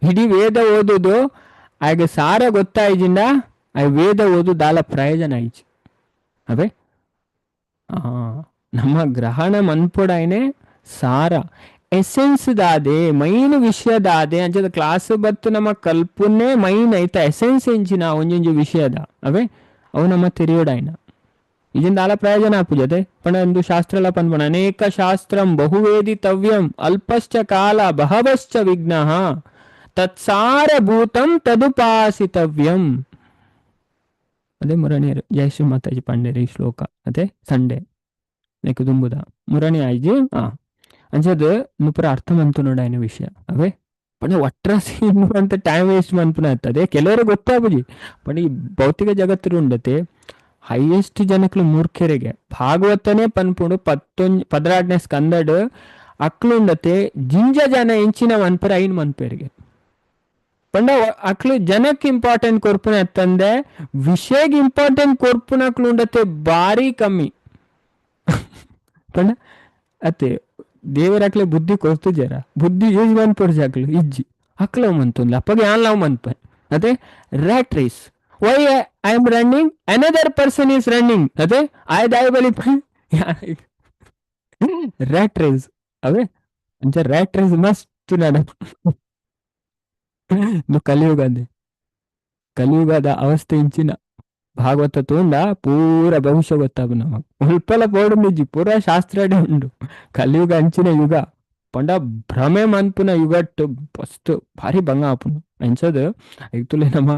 [SPEAKER 1] ಇಡೀ ವೇದ ಓದುದು ಆಗ ಸಾರ ಗೊತ್ತಾಯ್ಜಿಂದ ಆ ವೇದ ಓದು ದಾಲ ಪ್ರಯೋಜನ ಆಯ್ಚಿ ಅವೇ. ನಮ್ಮ ಗ್ರಹಣ ಮನ್ಪೊಡಾಯ್ನೆ ಸಾರ ಎಸೆನ್ಸ್ ದಾದೆ ಮೈನ್ ವಿಷಯದಾದೆ ಅಂಚದ ಕ್ಲಾಸ್ ಬತ್ತು ನಮ್ಮ ಕಲ್ಪನೆ ಮೈನ್ ಐತ ಎಸೆನ್ಸ್ ಎಂಚಿನ ಒಂಜೊಂಜಿ ವಿಷಯದ ಅವೇ ಅವು ನಮ್ಮ ತೆರಿಯೋಡಾಯ್ನ. ಇದರಿಂದ ದಾಲ ಪ್ರಯೋಜನ ಆಪುಜತೆ. ಪಂಡ ಒಂದು ಶಾಸ್ತ್ರ ಎಲ್ಲ ಪನ್ಪುಣ ಅನೇಕ ಶಾಸ್ತ್ರಂ ಬಹುವೇದಿತವ್ಯಂ ಅಲ್ಪಶ್ಚ ಕಾಲ ಬಹವಶ್ಚ ವಿಘ್ನಃ ತತ್ಸಾರಭೂತಂ ತದುಪಾಸಿತವ್ಯಂ. ಅದೇ ಮುರಣಿಯರು ಜಯಶ್ರೀ ಮಾತಾಜಿ ಪಂಡೇರಿ ಈ ಶ್ಲೋಕ ಅದೇ ಸಂಡೆ ನೆಕ್ ದುಂಬುದ ಮುರಣಿ ಆಯ್ಜಿ. ಅಂಚದ ನುಪುರ ಅರ್ಥ ಮಂತು ನೋಡಾಯನ ವಿಷಯ ಅವೇ. ಪಂಡ ಒಟ್ರಾಸಿ ಅಂತ ಟೈಮ್ ವೇಸ್ಟ್ ಮನ್ಪುನ ಅದೇ ಕೆಲವರು ಗೊತ್ತಾಪುಜಿ. ಪಂಡ ಈ ಭೌತಿಕ ಜಗತ್ತು ಉಂಡತೆ ಹೈಯೆಸ್ಟ್ ಜನಕ್ಲು ಮೂರ್ಖರಿಗೆ ಭಾಗವತನೇ ಪನ್ಪುಂಡು 12ನೇ ಸ್ಕಂದಡ್ ಅಕ್ಲುಂಡತೆ ಜಿಂಜ ಜನ ಎಂಚಿನ ಮನ್ಪರ ಐನ್ ಮನ್ಪೇರಿಗೆ. ಪಂಡ ಅಕ್ಲು ಜನಕ್ಕೆ ಇಂಪಾರ್ಟೆಂಟ್ ಕೊರ್ಪುನ ಎತ್ತಂದೆ ವಿಷಯಕ್ಕೆ ಇಂಪಾರ್ಟೆಂಟ್ ಕೊರ್ಪುನ ಅಕ್ಲುಂಡತೆ ಭಾರಿ ಕಮ್ಮಿ. ಪಂಡ ಅತ್ತೆ ದೇವರ ಅಕ್ಲೆ ಬುದ್ಧಿ ಕೊರ್ತು ಜರ ಬುದ್ಧಿ ಯೂಸ್ ಮನ್ಪುರ್ಜಿ ಅಕ್ಲು ಇಜ್ಜಿ ಅಕ್ಲವ್ ಮಂತುಂದ್ಲ ಅಪ್ಪಗೆ ಯಾನ್ ಲವ್ ಮನ್ಪ ಅದೇ rat race. Why I am running, another person is running. ಅದೇ ಆಯ್ ದಾಯ ಬಲಿ ರ್ಯಾಟ್ ರೇಸ್ ಅವೇ. ಅಂಚ ರ್ಯಾಟ್ ರೇಸ್ ಮಸ್ತ್ ನಡ ಕಲಿಯುಗ ಅದೇ ಕಲಿಯುಗದ ಅವಸ್ಥೆ ಇಂಚಿನ ಭಾಗವತ ತೋಂಡ ಪೂರ ಭವಿಷ್ಯ ಗೊತ್ತಾಗ ನಮಗ್ ಉಲ್ಪಲ ಪೋಡು ನಿಜಿ ಪೂರ ಶಾಸ್ತ್ರಡೆ ಉಂಡು. ಕಲಿಯುಗ ಅಂಚಿನ ಯುಗ ಪಂಡ ಭ್ರಮೆ ಮನ್ಪುನ ಯುಗಟ್ ಫಸ್ಟ್ ಭಾರಿ ಬಂಗ ಆಪುನು ಅಂಚದ ಐತುಲೆ ನಮ್ಮ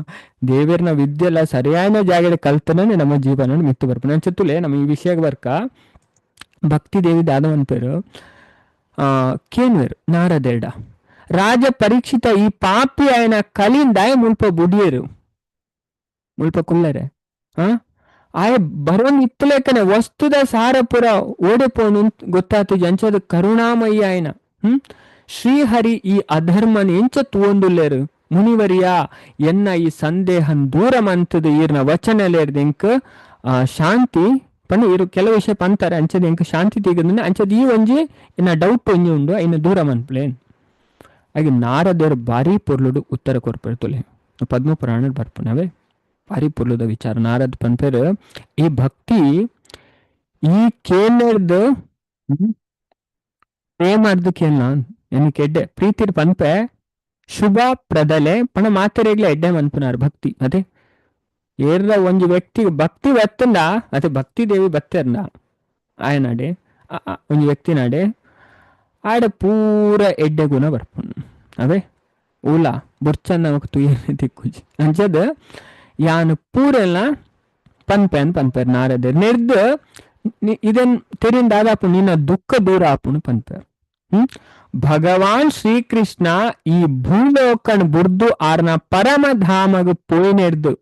[SPEAKER 1] ದೇವೇರ್ನ ವಿದ್ಯೆಲ್ಲ ಸರಿಯಾದ ಜಾಗಡೆ ಕಲ್ತನೇ ನಮ್ಮ ಜೀವನ ಮಿತ್ತು ಬರ್ಪುನ ಅಂಚತ್ತುಲೆ ನಮ್ಮ ಈ ವಿಷಯಕ್ಕೆ ಬರ್ಕ ಭಕ್ತಿ ದೇವಿ ದಾದವನ್ ಪೇರು ಕೇನ್ವೇರು ನಾರದೇಡ ರಾಜ ಪರೀಕ್ಷಿತ ಈ ಪಾಪಿ ಆಯನ ಕಲಿಂದಾಯ ಮುಲ್ಪ ಬುಡಿಯರು ಮುಲ್ಪ ಕುಲ್ಲರೆ ಆಯ ಬರೋನ್ ಇತ್ತಲೇಕನೆ ವಸ್ತುದ ಸಾರಪುರ ಓಡೆಪೋನು ಗೊತ್ತಾತು ಅಂಚದ ಕರುಣಾಮಯಿ ಆಯನ. ಶ್ರೀಹರಿ ಈ ಅಧರ್ಮನ ಎಂಚ ತೂವೊಂದುಲ್ಲೇರು ಮುನಿವರಿಯ ಎನ್ನ ಈ ಸಂದೇಹನ್ ದೂರ ಮಂತದ ಈರ್ನ ವಚನಲೇರ್ದಿಂಕ್ ಶಾಂತಿ ಪಂಡ ಇರು ಕೆಲವು ವಿಷಯ ಪಂತಾರೆ ಅಂಚದ ಎಂಕ್ ಶಾಂತಿ ತಿಗಂದ್ರೆ ಅಂಚದ ಈ ಒಂಜಿ ಇನ್ನ ಡೌಟ್ ಒಂಜಿ ಉಂಡು ಇನ್ನು ದೂರ ಮನ್ಪುಲೆ. ಹಾಗೆ ನಾರದರು ಭಾರಿ ಪೊರ್ಲುಡು ಉತ್ತರ ಕೊರ್ಪೆರ್ ತುಲೆ ಪದ್ಮ ಪುರಾಣ ಬರ್ಪುನವೇ ಭಾರಿ ಪೊರ್ಲುದ ವಿಚಾರ. ನಾರದ ಪನ್ಪೆರ್ ಈ ಭಕ್ತಿ ಈ ಕೇನೆರ್ದ್ ಪ್ರೇಮರ್ದ್ ಕೇನ್ನ ಎನ್ ಕೆಡ್ಡೆ ಪ್ರೀತಿಡ್ ಪನ್ಪೆ ಶುಭ ಪ್ರದಲೆ ಪಣ ಮಾತೆರೆಗ್ಲ ಎಡ್ಡೆ ಮನ್ಪುನಾರ್ ಭಕ್ತಿ. ಅದೇ ಏರ್ದ ಒಂಜಿ ವ್ಯಕ್ತಿ ಭಕ್ತಿ ಬತ್ತಂಡ ಅದೇ ಭಕ್ತಿ ದೇವಿ ಬತ್ತೆರ್ನ ಆಯನಾಡೆ ಒಂಜಿ ವ್ಯಕ್ತಿ ನಾಡೆ ಆಡ ಪೂರ ಎಡ್ಡೆ ಗುಣ ಬರ್ಪುಂಡು. ಅವೇ ಊಲ ಬೊರ್ಚನ್ ನಮಕ್ ತುಯ್ಯನೆ ತಿಕ್ಕುಜಿ ಅಂಚದ ಯಾನ್ ಪೂರೆಲ್ಲ ಪನ್ಪೆನ್ ಪನ್ಪೆರ್ ನಾರದೆರ್ ನೆರ್ದ್ ಇದನ್ ತೆರಿಂದ ದಾದಾಪು ನಿನ್ನ ದುಃಖ ದೂರ ಆಪುಂಡು ಪನ್ಪೆರ್. ಭಗವಾನ್ ಶ್ರೀಕೃಷ್ಣ ಈ ಭೂಲೋಕನ್ ಬುರ್ದು ಆರ್ನ ಪರಮಧಾಮಗ್ ಪೋಯಿನೆರ್ದು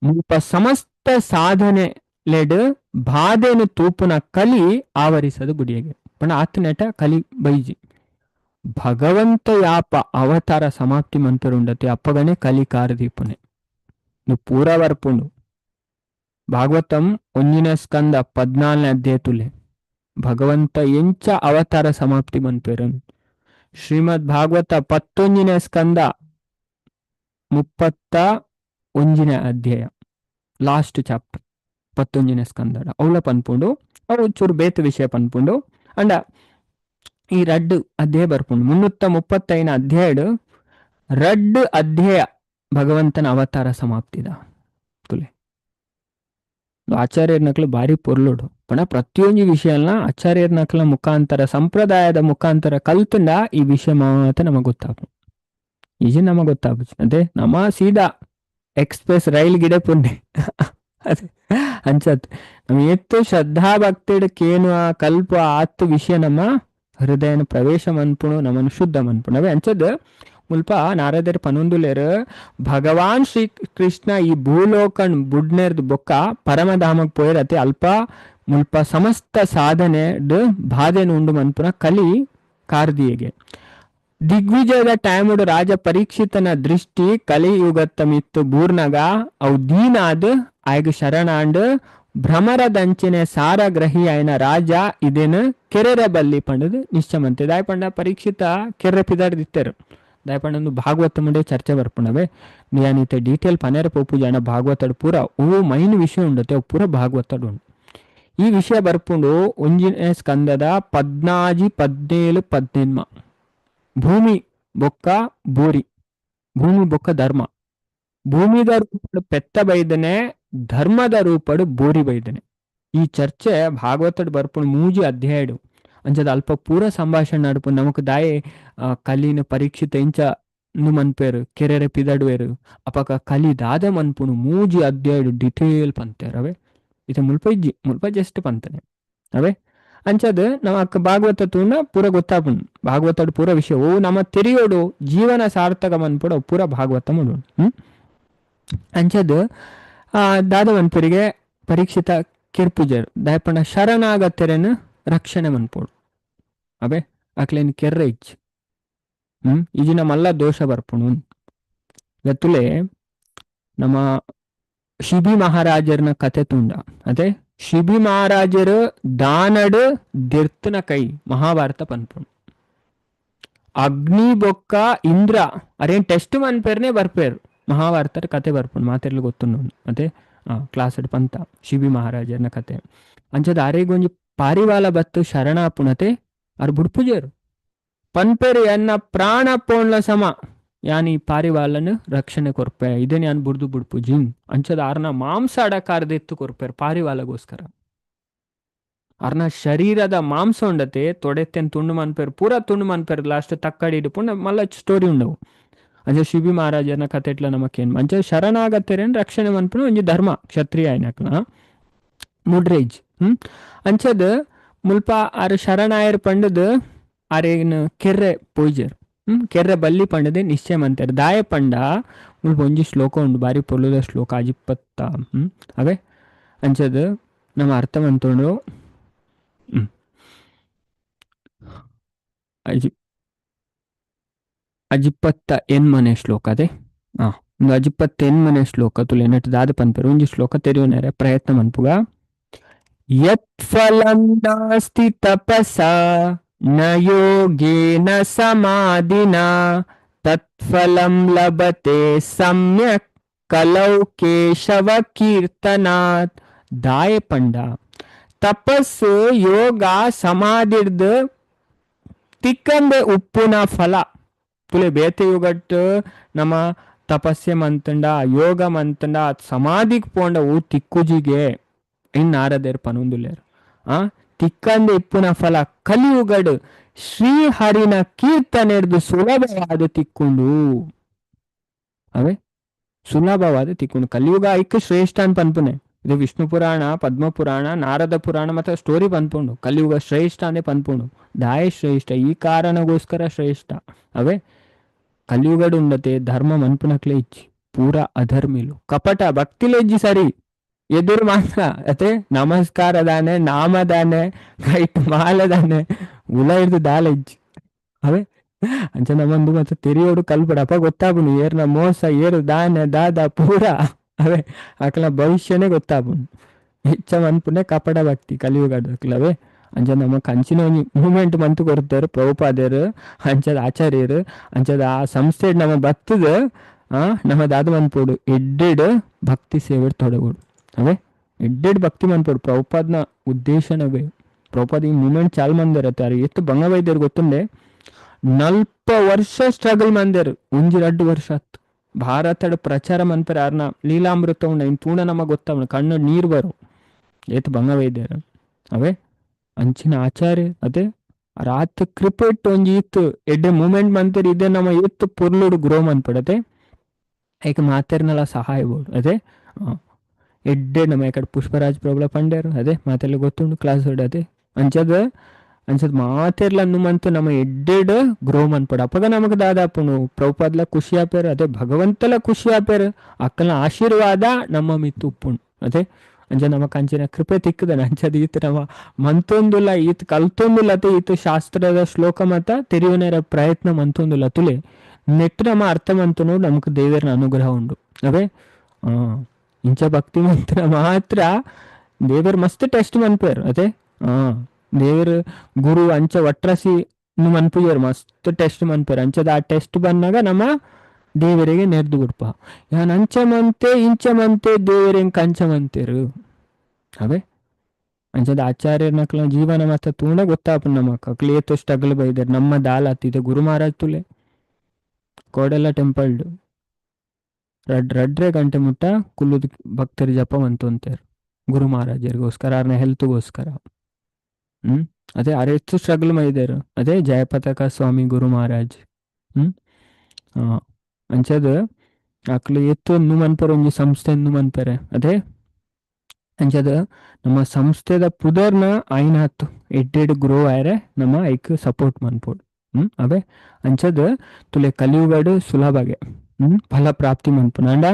[SPEAKER 1] ಮುಲ್ಪ ಸಮಸ್ತ ಸಾಧನೆ ಲೆಡ್ ಬಾಧೆನು ತೂಪುನ ಕಲಿ ಆವರಿಸದು ಬುಡಿಯಗೆ ಪಂಡ ಆತನೆಟ ಕಲಿ ಬೈಜಿ. ಭಗವಂತ ಯಾಪ ಅವತಾರ ಸಮಾಪ್ತಿ ಮಂತರುಂಡತೆ ಅಪ್ಪಗನೆ ಕಲಿ ಕಾರದೀಪುನೆ ಪೂರ ಬರ್ಪುಂಡು. ಭಾಗವತಂ ಒಂಜಿನ ಸ್ಕಂದ 14ನೇ ಅಧ್ಯಾಯ ತುಲೆ ಭಗವಂತ ಎಂಚ ಅವತಾರ ಸಮಾಪ್ತಿ ಮನ್ಪೆರನ್. ಶ್ರೀಮದ್ ಭಾಗವತ 11ನೇ ಸ್ಕಂದ 31ನೇ ಅಧ್ಯಾಯ ಲಾಸ್ಟ್ ಚಾಪ್ಟರ್ 11ನೇ ಸ್ಕಂದ ಅವಳ ಪನ್ಪುಂಡು ಅವು ಚೂರು ಬೇತ ವಿಷಯ ಪನ್ಪುಂಡು. ಅಂಡ ಈ ರಡ್ಡು ಅಧ್ಯಾಯ ಬರ್ಪುಂಡು 335 ಅಧ್ಯಾಯ ರಡ್ಡು ಅಧ್ಯಾಯ ಭಗವಂತನ ಅವತಾರ ಸಮಾಪ್ತಿದ ತುಲೆ. ಆಚಾರ್ಯರ ನಕಲು ಭಾರಿ ಪೊರ್ಲುಡು ಪಣ ಪ್ರತಿಯೊಂದು ವಿಷಯನ ಆಚಾರ್ಯರ ನಕಲ ಮುಖಾಂತರ ಸಂಪ್ರದಾಯದ ಮುಖಾಂತರ ಕಲ್ತಂಡ ಈ ವಿಷಯ ಮಾತ್ರ ನಮಗೆ ಗೊತ್ತಾಪು. ಈಜಿ ನಮಗೆ ಗೊತ್ತಾಪು ಅದೇ ನಮ್ಮ ಸೀದಾ ಎಕ್ಸ್ಪ್ರೆಸ್ ರೈಲ್ ಗಿಡ ಪುಣ್ಯ ಅದೇ ಅಂಚತ್ ನಮ್ಮ ಎತ್ತು ಶ್ರದ್ಧಾ ಭಕ್ತಿಡ್ ಕೇನು ಕಲ್ಪ ಆತ್ತು ವಿಷಯ ನಮ್ಮ ಹೃದಯನ ಪ್ರವೇಶ ಮನ್ಪುಣು ನಮ್ಮನ್ನು ಶುದ್ಧ ಮನ್ಪುಣು. ಅವೇ ಅಂಚದ್ ಮುಲ್ಪ ನಾರದರ್ ಪನೊಂದುಲೇರ್ ಭಗವಾನ್ ಶ್ರೀ ಕೃಷ್ಣ ಈ ಭೂಲೋಕನ್ ಬುಡ್ನೆರ್ದ್ ಬೊಕ್ಕ ಪರಮಧಾಮಕ್ ಪೋಯಿರತೆ ಅಲ್ಪ ಮುಲ್ಪ ಸಮಸ್ತ ಸಾಧನೆ ಬಾಧೆನು ಉಂಡು ಮನ್ಪುನ ಕಲಿ ಕಾರ್ದಿಯಗೆ. ದಿಗ್ವಿಜಯದ ಟೈಮುಡು ರಾಜ ಪರೀಕ್ಷಿತನ ದೃಷ್ಟಿ ಕಲಿಯುಗತ್ತ ಮಿತ್ತು ಬೂರ್ನಗ ಅವು ದೀನಾದ್ ಆಯ್ಗ ಶರಣಾಂಡ್ ಭ್ರಮರದಂಚಿನೆ ಸಾರಗ್ರಹಿ ಆಯ್ನ ರಾಜ ಇದೇನು ಕೆರೆರ ಬಲ್ಲಿ ಪಂಡದು ನಿಶ್ಚಮಂತೆ. ದಾಯಪಂಡ ಪರೀಕ್ಷಿತ ಕೆರ್ರೆ ಪಿದಾರ್ದಿತ್ತರು ದಾಯಪಂಡ ಭಾಗವತ ಮುಂಡೆ ಚರ್ಚೆ ಬರ್ಪುಣವೆ ನಿಯಾನಿತೆ ಡೀಟೇಲ್ ಪನೇರ ಪೋಪು ಜನ ಭಾಗವತಡ್ ಪೂರ ಓ ಮೈನ್ ವಿಷಯ ಉಂಡತೆ ಅವು ಪೂರ ಭಾಗವತಡ್ ಉಂಡು. ಈ ವಿಷಯ ಬರ್ಪುಂಡು ಒಂಜಿನೇ ಸ್ಕಂದದ 14, 17, 18 ಭೂಮಿ ಬೊಕ್ಕ ಬೋರಿ ಭೂಮಿ ಬೊಕ್ಕ ಧರ್ಮ. ಭೂಮಿದ ರೂಪಡು ಪೆತ್ತ ಬೈದನೆ ಧರ್ಮದ ರೂಪಡು ಬೋರಿ ಬೈದನೆ. ಈ ಚರ್ಚೆ ಭಾಗವತಡ್ ಬರ್ಪುಂಡು 3 ಅಧ್ಯಾಯಡು. ಅಂಚದ ಅಲ್ಪ ಪೂರ ಸಂಭಾಷಣೆ ನಡುಪು ನಮಕ್ ದಾಯೆ ಕಲಿನ ಪರೀಕ್ಷಿತ ಇಂಚ ಮನ್ಪೇರು ಕೆರೆರೆ ಪಿದಡುವೇರು ಅಪಕ ಕಲಿ ದಾದ ಮನ್ಪುಣು 3 ಅಧ್ಯಾಯಡು ಡಿಟೇಲ್ ಪಂತೇರು. ಅವೇ ಇತ ಮುಲ್ಪ ಇಜ್ಜಿ ಮುಲ್ಪ ಜಸ್ಟ್ ಪಂತನೆ ಅವೇ ಅಂಚದ ನಮಕ್ ಭಾಗವತ ತೂಣ ಪೂರ ಗೊತ್ತಾಪುಂಡು. ಭಾಗವತಡ್ ಪೂರ ವಿಷಯ ಓ ನಮ್ಮ ತೆರಿಯೋಡು ಜೀವನ ಸಾರ್ಥಕ ಮನ್ಪುಡು ಪೂರ ಭಾಗವತ ಮುಡು. ಅಂಚದ ದಾದ ಮನ್ಪುರಿಗೆ ಪರೀಕ್ಷಿತ ಕಿರ್ಪುಜರು ದಾಯಪಂಡ ಶರಣಾಗತರೆನ್ ರಕ್ಷಣೆ ಮನ್ಪೋಡು. ಅವೇ ಅಕ್ಲೇನ್ ಕೆರ್ರೆ ಇಚ್ಚು ಈಜಿ ನಮ್ಮಲ್ಲ ದೋಷ ಬರ್ಪುಣು. ಲತ್ತುಲೆ ನಮ್ಮ ಶಿಬಿ ಮಹಾರಾಜರ್ನ ಕತೆ ತುಂಡ. ಅದೇ ಶಿಬಿ ಮಹಾರಾಜರು ದಾನಡು ದಿರ್ತನ ಕೈ ಮಹಾಭಾರತ ಪನ್ಪುಣು. ಅಗ್ನಿ ಬೊಕ್ಕ ಇಂದ್ರ ಅರೇನ್ ಟೆಸ್ಟ್ ಮನ್ಪೇರ್ನೆ ಬರ್ಪೇರು ಮಹಾಭಾರತ ಕತೆ ಬರ್ಪುಣು ಮಾತೆರ್ಲು ಗೊತ್ತುಂಡು. ಅದೇ ಕ್ಲಾಸ್ ಪಂತ ಶಿಬಿ ಮಹಾರಾಜರ್ನ ಕತೆ. ಅಂಚದ ಅರೆಗೊಂಜಿ ಪಾರಿವಾಲ ಬತ್ತು ಶರಣಾಪುಣತೆ ಅರ್ ಬುಡ್ಪುಜೇರು ಪನ್ಪೇರು ಎನ್ನ ಪ್ರಾಣ ಪೋಣ್ಲ ಸಮ ಯಾನ್ ಈ ಪಾರಿವಾಲನು ರಕ್ಷಣೆ ಕೊರ್ಪೆ ಇದನ್ನ ಯಾನ್ ಬುಡ್ದು ಬುಡ್ಪುಜಿನ್ ಅಂಚದ ಆರ್ನ ಮಾಂಸ ಅಡಕಾರ್ದೆತ್ತು ಕೊರ್ಪೇರು ಪಾರಿವಾಲಗೋಸ್ಕರ. ಅರ್ನ ಶರೀರದ ಮಾಂಸ ಉಂಡತೆ ತೊಡೆತ್ತೆನ್ ತುಂಡು ಮನ್ಪೇರು ಪೂರ ತುಂಡು ಮನ್ಪೇರು ಲಾಸ್ಟ್ ತಕ್ಕಡಿ ಇಡುಪುಂಡ ಮಲ್ಲ ಸ್ಟೋರಿ ಉಂಡವು. ಅಂಚ ಶಿಬಿ ಮಹಾರಾಜನ ಕತೆ ಎಟ್ಲ ನಮಕೇನ್ ಅಂಚ ಶರಣಾಗತರೇನ್ ರಕ್ಷಣೆ ಮನ್ಪುನ ಒಂಜಿ ಧರ್ಮ ಕ್ಷತ್ರಿಯ ಆಯ್ನಕ್ನ ಮುಡ್ರೇಜ್. ಅಂಚದ ಮುಲ್ಪ ಆರ್ ಶರಣಾಯರ್ ಪಂಡದು ಆರೇನು ಕೆರ್ರೆ ಪೋಯ್ಜರ್ ಕೆರ್ರೆ ಬಲ್ಲಿ ಪಂಡದೆ ನಿಶ್ಚಯ ಮಂತಾರೆ. ದಾಯ ಪಂಡ ಮುಲ್ಪ ಒಂಜಿ ಶ್ಲೋಕ ಉಂಡು ಬಾರಿ ಪೊರ್ಲುದ ಶ್ಲೋಕ ಅಜಿಪ್ಪತ್ತ. ಅವೇ ಅಂಚದ ನಮ್ಮ ಅರ್ಥ ಮಂತುಂಡು. ಅಜಿಪ್ಪತ್ತ ಎನ್ಮನೆ ಶ್ಲೋಕ ಅದೇ ಒಂದು ಅಜಿಪ್ಪತ್ತ ಎನ್ಮನೆ ಶ್ಲೋಕ ತುಲೆ ನೆಟ್ ದಾದ ಪನ್ಪೆರ್ ಒಂಜಿ ಶ್ಲೋಕ ತೆರಿಯುನೇರೆ ಪ್ರಯತ್ನ ಮನ್ಪುಗ. ಯತ್ಫಲಂ ನಾಸ್ತಿ ತಪಸಾ ನ ಯೋಗೇನ ಸಮಾಧಿನಾ ತತ್ಫಲಂ ಲಭತೆ ಸಮ್ಯಕ್ ಕಲೌ ಕೇಶವ ಕೀರ್ತನಾತ್. ದಾಯ ಪಂಡ ತಪಸ್ಸು ಯೋಗ ಸಮಾಧಿರ್ದು ತಿಕ್ಕಂದೆ ಉಪ್ಪುನ ಫಲ ತುಲೆ ಬೇತೆ ಯುಗಟ್ ನಮ್ಮ ತಪಸ್ಸೆ ಮಂತಂಡ ಯೋಗ ಮಂತಂಡ ಸಮಾಧಿಗೆ ಪೋಂಡ ಊ ತಿಕ್ಕುಜಿಗೆ ಇನ್ ನಾರದೇರ್ ಪನೊಂದುಲ್ಲೇರು. ಆ ತಿಕ್ಕಂದೆ ಇಪ್ಪುನ ಫಲ ಕಲಿಯುಗಡು ಶ್ರೀಹರಿನ ಕೀರ್ತನೆರ್ದು ಸುಲಭವಾದ ತಿಕ್ಕೊಂಡು. ಅವೇ ಸುಲಭವಾದ ತಿಕ್ಕೊಂಡು ಕಲಿಯುಗ ಐಕ್ ಶ್ರೇಷ್ಠ ಅಂತ ಪನ್ಪುನೆ. ಇದು ವಿಷ್ಣು ಪುರಾಣ, ಪದ್ಮ ಪುರಾಣ, ನಾರದ ಪುರಾಣ ಮತ್ತೆ ಸ್ಟೋರಿ ಪನ್ಪುಂಡು. ಕಲಿಯುಗ ಶ್ರೇಷ್ಠ ಅಂದೇ ಪನ್ಪುಂಡು. ದಾಯ ಶ್ರೇಷ್ಠ ಈ ಕಾರಣಗೋಸ್ಕರ ಶ್ರೇಷ್ಠ. ಅವೇ ಕಲಿಯುಗಡು ಉಂಡತೆ ಧರ್ಮ ಮನ್ಪುನಕ್ಲೆ ಇಚ್ಚಿ ಪೂರ ಅಧರ್ಮಿಲು ಕಪಟ ಭಕ್ತಿಲೆಜ್ಜಿ ಸರಿ ಎದುರು ಮಾತ್ರ ಅತೆ ನಮಸ್ಕಾರ ದಾನೆ ನಾಮದಾನೆ ಕೈಟ್ ಮಾಲದಾನೆ ಉಲ ಹಿಡ್ದು ದಾಲ ಇಜ್ಜಿ. ಅವೇ ಅಂಚ ನಮ್ಮಂದು ಮತ್ತೆ ತೆರಿಯೋಡು ಕಲ್ಪಡಪ್ಪ ಗೊತ್ತಾಪುಂಡು ಏರ್ನ ಮೋಸ ಏರು ದಾನೆ ದಾದ ಪೂರ. ಅವೇ ಅಕಲ ಭವಿಷ್ಯನೇ ಗೊತ್ತಾಪುಂಡು. ಹೆಚ್ಚ ಮನ್ಪುನೆ ಕಪಟ ಭಕ್ತಿ ಕಲಿಯುಗದಕ್ಲವೇ. ಅಂಚ ನಮ್ಮ ಕಂಚಿನ ಒಂಜಿ ಮೂಮೆಂಟ್ ಮಂತು ಕೊರ್ತಾರೆ ಪ್ರಭುಪಾದರು ಅಂಚದ ಆಚಾರ್ಯರು ಅಂಚದ ಆ ಸಂಸ್ಥೆ ನಮ್ಮ ಬತ್ತದ ಆ ನಮ್ಮ ದಾದ ಮನ್ಪೋಡು ಎಡ್ಡೆಡ್ ಭಕ್ತಿ ಸೇವೆ ತೊಡಗೋಡು. ಅವೇ ಎಡ್ಡೆಡ್ ಭಕ್ತಿ ಮನ್ಪೋಡು ಪ್ರಭುಪಾದ್ನ ಉದ್ದೇಶನವೇ. ಪ್ರಭುಪಾದ ಈ ಮೂಮೆಂಟ್ ಚಾಲ್ ಮಂದಿರತ್ತೆ ಅರೆ ಎತ್ತು ಬಂಗ ವೈದ್ಯರು ಗೊತ್ತುಂಡೆ 40 ವರ್ಷ ಸ್ಟ್ರಗಲ್ ಮಂದೇರು ಒಂಜಿ 2 ವರ್ಷ ಆತು ಭಾರತದ ಪ್ರಚಾರ ಮನ್ಪರೆ ಅರ್ನ ಲೀಲಾಮೃತ ಉಂಡ ಇನ್ ತೂಣ ನಮಗೆ ಗೊತ್ತಾವಣ ಕಣ್ಣು ನೀರು ಬರು ಏತ್ ಬಂಗ ವೈದ್ಯರು. ಅವೇ ಅಂಚಿನ ಆಚಾರ್ಯ ಅದೇ ರಾತ್ ಕ್ರಿಕೆಟ್ ಒಂಜಿ ಇತ್ತು ಎಡ್ಡೆ ಮೂಮೆಂಟ್ ಮಂತೇರಿ ಇದೆ ನಮ್ಮ ಎತ್ತು ಪೊರ್ಲುಡು ಗ್ರೋ ಮನ್ಪಡತೆ ಏಕ ಮಾತೆರ್ನೆಲ್ಲ ಸಹಾಯ ಬೋಡು. ಅದೇ ಎಡ್ಡೆ ನಮ್ಮ ಈ ಪುಷ್ಪರಾಜ್ ಪ್ರಭುಲ ಪಂಡ್ಯರು ಅದೇ ಮಾತೆಲ್ಲ ಗೊತ್ತುಂಡು ಕ್ಲಾಸ್ ಅದೇ ಅಂಚದ ಅಂಚದ ಮಾತೆರ್ಲ ಮಂತು ನಮ್ಮ ಎಡ್ಡೆಡ್ ಗ್ರೋ ಮನ್ಪಡ. ಅಪ್ಪಗ ನಮಗ್ ದಾದಾಪುನು ಪ್ರಭುಪಾದ್ಲ ಖುಷಿ ಆಪೇರು ಅದೇ ಭಗವಂತಲ ಖುಷಿ ಆಪೇರು ಅಕ್ಕನ ಆಶೀರ್ವಾದ ನಮ್ಮ ಮಿತ್ತು ಉಪ್ಪುಂಡು. ಅದೇ ಅಂಚ ನಮ್ಮ ಕಂಚಿನ ಕೃಪೆ ತಿಕ್ಕದನ ಅಂಚದ ಈತ ನಮ್ಮ ಮಂತೊಂದುಲ್ಲ ಈತ ಕಲ್ತೊಂದುಲ್ಲ ಅತೆ ಈತ ಶಾಸ್ತ್ರದ ಶ್ಲೋಕ ಮತ ತೆರಿಯುವನರ ಪ್ರಯತ್ನ ಮಂತೊಂದುಲ್ಲ ತುಲೆ ನೆಟ್ಟು ನಮ್ಮ ಅರ್ಥ ಮಂತನು ನಮಕ್ ದೇವರನ ಅನುಗ್ರಹ ಉಂಡು. ಅವೇ ಇಂಚ ಭಕ್ತಿ ಮಂತ್ರ ಮಾತ್ರ ದೇವರು ಮಸ್ತ್ ಟೆಸ್ಟ್ ಮನ್ಪೇರು. ಅದೇ ದೇವರು ಗುರು ಅಂಚ ಒಟ್ರಸಿ ಮನ್ಪುಜೇರು ಮಸ್ತ್ ಟೆಸ್ಟ್ ಮನ್ಪೇರು. ಅಂಚದ ಆ ಟೆಸ್ಟ್ ಬಂದಾಗ ನಮ್ಮ ದೇವರಿಗೆ ನೆರ್ದು ಬಿಡ್ಪ ಯಾನ್ ಅಂಚಮಂತೆ ಇಂಚಮಂತೆ ದೇವರಿಗೆ ಕಂಚಮಂತೇರು. ಅವೇ ಅಂಚದ ಆಚಾರ್ಯನಕ್ಲ ಜೀವನ ಮತ್ತೆ ತೂಣ ಗೊತ್ತಾಪ ನಮ್ಮ ಕ್ಲೇತು ಸ್ಟ್ರಗಲ್ ಬೈದಾರೆ ನಮ್ಮ ದಾಲ್ ಆತಿದೆ ಗುರು ಮಹಾರಾಜ್ ತುಲೆ ಕೋಡೆಲ್ಲ ಟೆಂಪಲ್ ರಡ್ರೆ ಗಂಟೆ ಮುಟ್ಟ ಕುಲ್ಲುದ ಭಕ್ತರ ಜಪ ಮಂತೊಂತೇರು ಗುರು ಮಹಾರಾಜರಿಗೋಸ್ಕರ ಅವ್ರನ್ನ ಹೆಲ್ತ್ಗೋಸ್ಕರ. ಅದೇ ಅರೆಷ್ಟು ಸ್ಟ್ರಗಲ್ ಮೈದಾರು. ಅದೇ ಜಯಪತಾಕ ಸ್ವಾಮಿ ಗುರು ಮಹಾರಾಜ್. ಅಂಚದ ಅಕ್ಲು ಎತ್ತು ಮನ್ಪರೆ ಒಂಜಿ ಸಂಸ್ಥೆ ಮನ್ಪರೆ. ಅದೇ ಅಂಚದ ನಮ್ಮ ಸಂಸ್ಥೆದ ಪುದರ್ನ ಆಯ್ನ ಹತ್ತು ಎಡ್ಡೆಡ್ ಗ್ರೋ ಆಯ್ರೆ ನಮ್ಮ ಐಕ್ ಸಪೋರ್ಟ್ ಮನ್ಪೋಡು. ಅವೇ ಅಂಚದ ತುಲೆ ಕಲಿಯುಗಡು ಸುಲಭಗೆ ಫಲ ಪ್ರಾಪ್ತಿ ಮನ್ಪುನ ಅಂಡ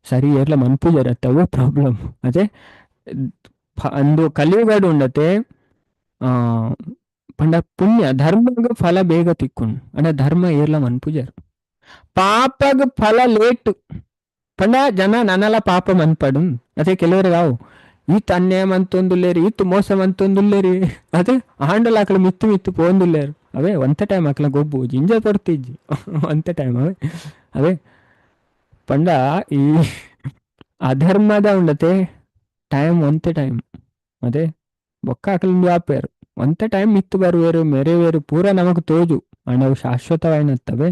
[SPEAKER 1] ಸರಿ ಏರ್ಲ ಮನ್ಪುಜರತ್ತೆ ಅವು ಪ್ರಾಬ್ಲಮ್. ಅದೇ ಅಂದು ಕಲಿಯುಗಡು ಉಂಡತೆ ಪಂಡ ಪುಣ್ಯ ಧರ್ಮಗ ಫಲ ಬೇಗ ತಿಕ್ಕೊಂಡು ಅಂಡ ಧರ್ಮ ಏರ್ಲ ಮನ್ಪುಜರು ಪಾಪಗ ಫಲ ಲೇಟ್ ಪಂಡ ಜನ ನನಲ ಪಾಪ ಮನ್ಪಡು. ಅದೇ ಕೆಲವರು ಅವು ಈತ ಅನ್ಯಾಯ ಮಂತೊಂದುಲ್ಲೇರಿ ಈತ ಮೋಸ ಮಂತೊಂದುಲ್ಲೇರಿ ಅದೇ ಆಂಡಲ ಆಕಳ ಮಿತ್ತು ಮಿತ್ತು ಪೋಂದುಲ್ಲೇರು. ಅವೇ ಒಂತ ಟೈಮ್ ಆಕಲ ಗೊಬ್ಬು ಜಿಂಜ ಪಡ್ತಿಜ್ಜಿ ಒಂತ ಟೈಮ್. ಅವೇ ಅವೇ ಪಂಡ ಈ ಅಧರ್ಮದ ಉಂಡತೆ ಟೈಮ್ ಒಂತೆ ಟೈಮ್ ಅದೇ ಬೊಕ್ಕ ಆಕಲಿಂದು ಆಪೇರು ಒಂತೆ ಟೈಮ್ ಮಿತ್ತು ಬರುವೇರು ಮೆರೆವೇರು ಪೂರ ನಮಗ್ ತೋಜು ಅಂಡ ಶಾಶ್ವತವಾಯಿನತ್ತವೆ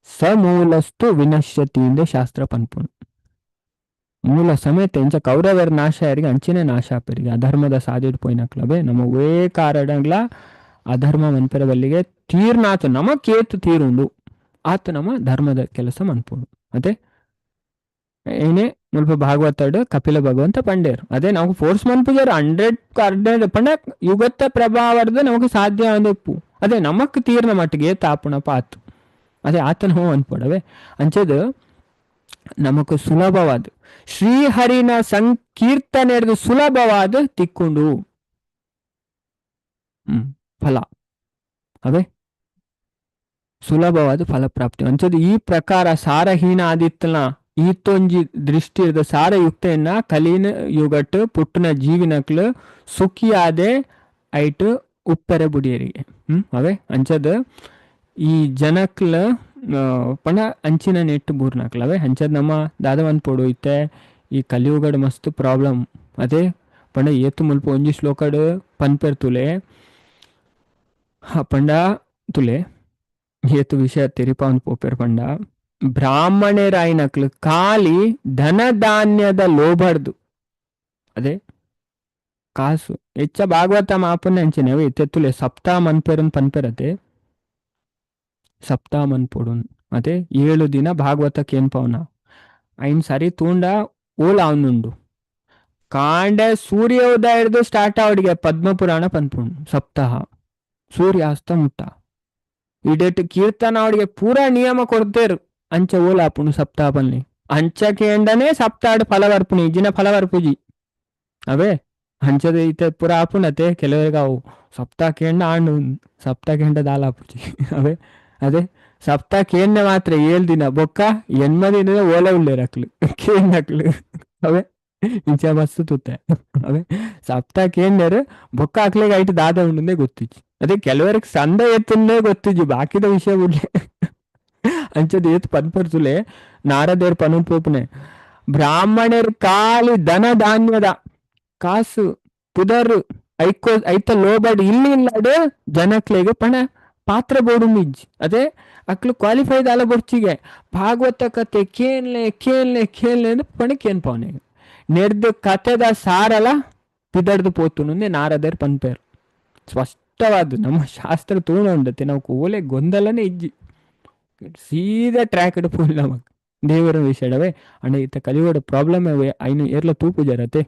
[SPEAKER 1] ಸಮೂಲಸ್ತು ವಿನಶ್ಯತಿ ಇಂದ ಶಾಸ್ತ್ರ ಪನ್ಪುಣು. ಮೂಲ ಸಮೇತ ಇಂಚ ಕೌರವರ ನಾಶ ಯಾರಿಗೆ ಅಂಚಿನ ನಾಶ ಆಪೇರಿಗೆ ಅಧರ್ಮದ ಸಾದಿಡ್ ಪೋಯಿನಕ್ಲವೇ ನಮ್ಮ ವೇ ಕಾರಣಗಳ ಅಧರ್ಮ ಮನ್ಪೆರ ಬಲ್ಲಿಗೆ ತೀರ್ನಾತು ನಮ ಕೇತು ತೀರುಂಡು ಆತ ನಮ್ಮ ಧರ್ಮದ ಕೆಲಸ ಮನ್ಪುಂಡು. ಅದೇ ಏನೇ ಮುಲ್ಪ ಭಾಗವತಡು ಕಪಿಲ ಭಗವಂತ ಪಂಡೇರು ಅದೇ ನಾವು ಫೋರ್ಸ್ ಮನ್ಪುಜಾರು 100 ಪಂಡ ಯುಗತ್ತ ಪ್ರಭಾವದ ನಮಗೆ ಸಾಧ್ಯ ಅಂದೊಪ್ಪು. ಅದೇ ನಮಕ್ ತೀರ್ನ ಮಟ್ಟಿಗೆ ತಾಪುಣಪ್ಪ ಆತು ಅದೇ ಆತನ ಹೋ ಅನ್ಪಡವೆ. ಅಂಚದು ನಮಕ್ ಸುಲಭವಾದ ಶ್ರೀಹರಿನ ಸಂಕೀರ್ತನೆ ಸುಲಭವಾದ ತಿಕ್ಕೊಂಡು ಫಲ ಅವೇ ಸುಲಭವಾದ ಫಲಪ್ರಾಪ್ತಿ. ಅಂಚದು ಈ ಪ್ರಕಾರ ಸಾರಹೀನ ಆದಿತ್ತನ ಈತೊಂಜಿ ದೃಷ್ಟಿ ಇರ್ದ ಸಾರ ಯುಕ್ತೆಯನ್ನ ಕಲೀನ ಯುಗಟ್ ಪುಟ್ಟುನ ಜೀವಿನಕ್ಲು ಸುಖಿಯಾದೆ ಐಟ್ ಉಪ್ಪೆರೆ ಬುಡಿಯರಿಗೆ. ಅವೇ ಅಂಚದ ಈ ಜನಕ್ಲ ಪಂಡ ಅಂಚಿನ ನೆಟ್ಟು ಬೂರ್ನಕ್ಲ. ಅವೇ ಅಂಚದ ನಮ್ಮ ದಾದವನ್ ಪೊಡು ಇತ್ತೆ ಈ ಕಲಿಯುಗಡ್ ಮಸ್ತ್ ಪ್ರಾಬ್ಲಮ್. ಅದೇ ಪಂಡ ಏತು ಮುಲ್ಪ ಒಂಜಿ ಶ್ಲೋಕಡ್ ಪನ್ಪೆರ್ ತುಲೆ ಪಂಡ ತುಲೆ ಏತು ವಿಷಯ ತೆರಿಪಾವನ್ ಪೋಪೆರ್ ಪಂಡ ಬ್ರಾಹ್ಮಣರಾಯಿನಕ್ಲು ಖಾಲಿ ಧನ ಧಾನ್ಯದ ಲೋಭರ್ದು. ಅದೇ ಕಾಸು ಹೆಚ್ಚ ಭಾಗವತ ಮಾಪನೆ ಅಂಚನೆ ಅವೆ ಇತ್ತೆ ಸಪ್ತಾಹ ಮನ್ಪೆರನ್ ಪನ್ಪೆರತೆ ಸಪ್ತಾಹ ಮನ್ಪೊಡುನ್. ಅದೇ 7 ದಿನ ಭಾಗವತಕ್ಕೆ ಏನ್ ಪವನ ಐನ್ ಸರಿ ತೂಂಡ ಓಲ ಅವನುಂಡು ಕಾಂಡೆ ಸೂರ್ಯೋದಯ ಹಿಡ್ದು ಸ್ಟಾರ್ಟ್ ಅವಡಿಗೆ ಪದ್ಮಪುರಾಣ ಪನ್ಪುಂಡು ಸಪ್ತಾಹ ಸೂರ್ಯಾಸ್ತ ಮುಟ್ಟ ಇಡೇಟ್ ಕೀರ್ತನ ಅವಡಿಗೆ ಪೂರಾ ನಿಯಮ ಕೊಡ್ತೇರು ಅಂಚ ಓಲ ಆಪುಂಡು ಸಪ್ತಾಹ ಪನ್ಲಿ ಅಂಚ ಕೇಂಡನೆ ಸಪ್ತಾಹ ಫಲವರ್ಪುಣಿ ಇಜ್ಜಿನ ಫಲವರ್ಪುಜಿ. ಅವೇ ಅಂಚದ ಇತ್ತೆ ಪೂರ ಆಪುಂಡತೆ ಕೆಲವರಿಗೆ ಅವು ಸಪ್ತಾಹ ಕೇಂಡ ಆಂಡು ಸಪ್ತಾಹ ಕೇಂಡ ದಾಲ ಆಪುಜಿ. ಅವೇ ಅದೇ ಸಪ್ತಾಹ ಕೇಂಡ ಮಾತ್ರ 7 ದಿನ ಬೊಕ್ಕ 8 ದಿನ ಓಲೆ ಉಳ್ಳೇರಕ್ಲು ಕೇಂಡಕ್ಲು. ಅವೇ ಇಂಚ ಮಸ್ತ್ ತೂತೆ. ಅವೇ ಸಪ್ತಾಹ ಕೇಂಡರು ಬೊಕ್ಕ ಅಕ್ಲೆಗೆ ಐಟ್ ದಾದ ಉಂಡುಂದೇ ಗೊತ್ತಿಜ್ಜಿ. ಅದೇ ಕೆಲವರಿಗೆ ಸಂದ ಎತ್ತುಂದೇ ಗೊತ್ತಿಜ್ಜಿ ಬಾಕಿದ ವಿಷಯ ಬಿಡ್ಲೆ. ಅಂಚದ ಏತ್ ಪನ್ಪರ್ತುಲೆ ನಾರದೇರ್ ಪನು ಪೋಪುನೆ ಬ್ರಾಹ್ಮಣರ್ ಖಾಲಿ ಧನ ಧಾನ್ಯದ ಕಾಸು ಪುದರ್ ಐಕೋ ಐತ ಲೋಬಡ್ ಇಲ್ಲಿ ಇಲ್ಲಡು ಜನಕ್ಲೆಗ್ ಪಣ ಪಾತ್ರ ಬೋಡು ಇಜ್ಜಿ. ಅದೇ ಅಕ್ಲು ಕ್ವಾಲಿಫೈಡ್ ಅಲ್ಲ ಬೊರ್ಚಿಗೆ ಭಾಗವತ ಕತೆ ಕೇನ್ಲೆ ಕೇನ್ಲೆ ಕೇನ್ಲೆ ಅಂದ್ರೆ ಪಣ ಕೇನ್ ಪವನೆ ನೆಡ್ದು ಕತೆದ ಸಾರಲ ಪಿದರ್ದು ಪೋತುನುಂದೆ ನಾರದರ್ ಪನ್ಪೇರು. ಸ್ಪಷ್ಟವಾದ ನಮ್ಮ ಶಾಸ್ತ್ರ ತೂಣ ಉಂಡತೆ ನಾವು ಓಲೆ ಗೊಂದಲನೇ ಇಜ್ಜಿ ಸೀದಾ ಟ್ರ್ಯಾಕ್ ಪೋಲ್ ನಮಕ್ ದೇವರ ವಿಷಯಡವೇ. ಅಂಡ ಇತ್ತ ಕಲಿಯೋಡ ಪ್ರಾಬ್ಲಮ್ ಅವೇ ಐನು ಏರ್ಲ ತೂಪು ಜರತೆ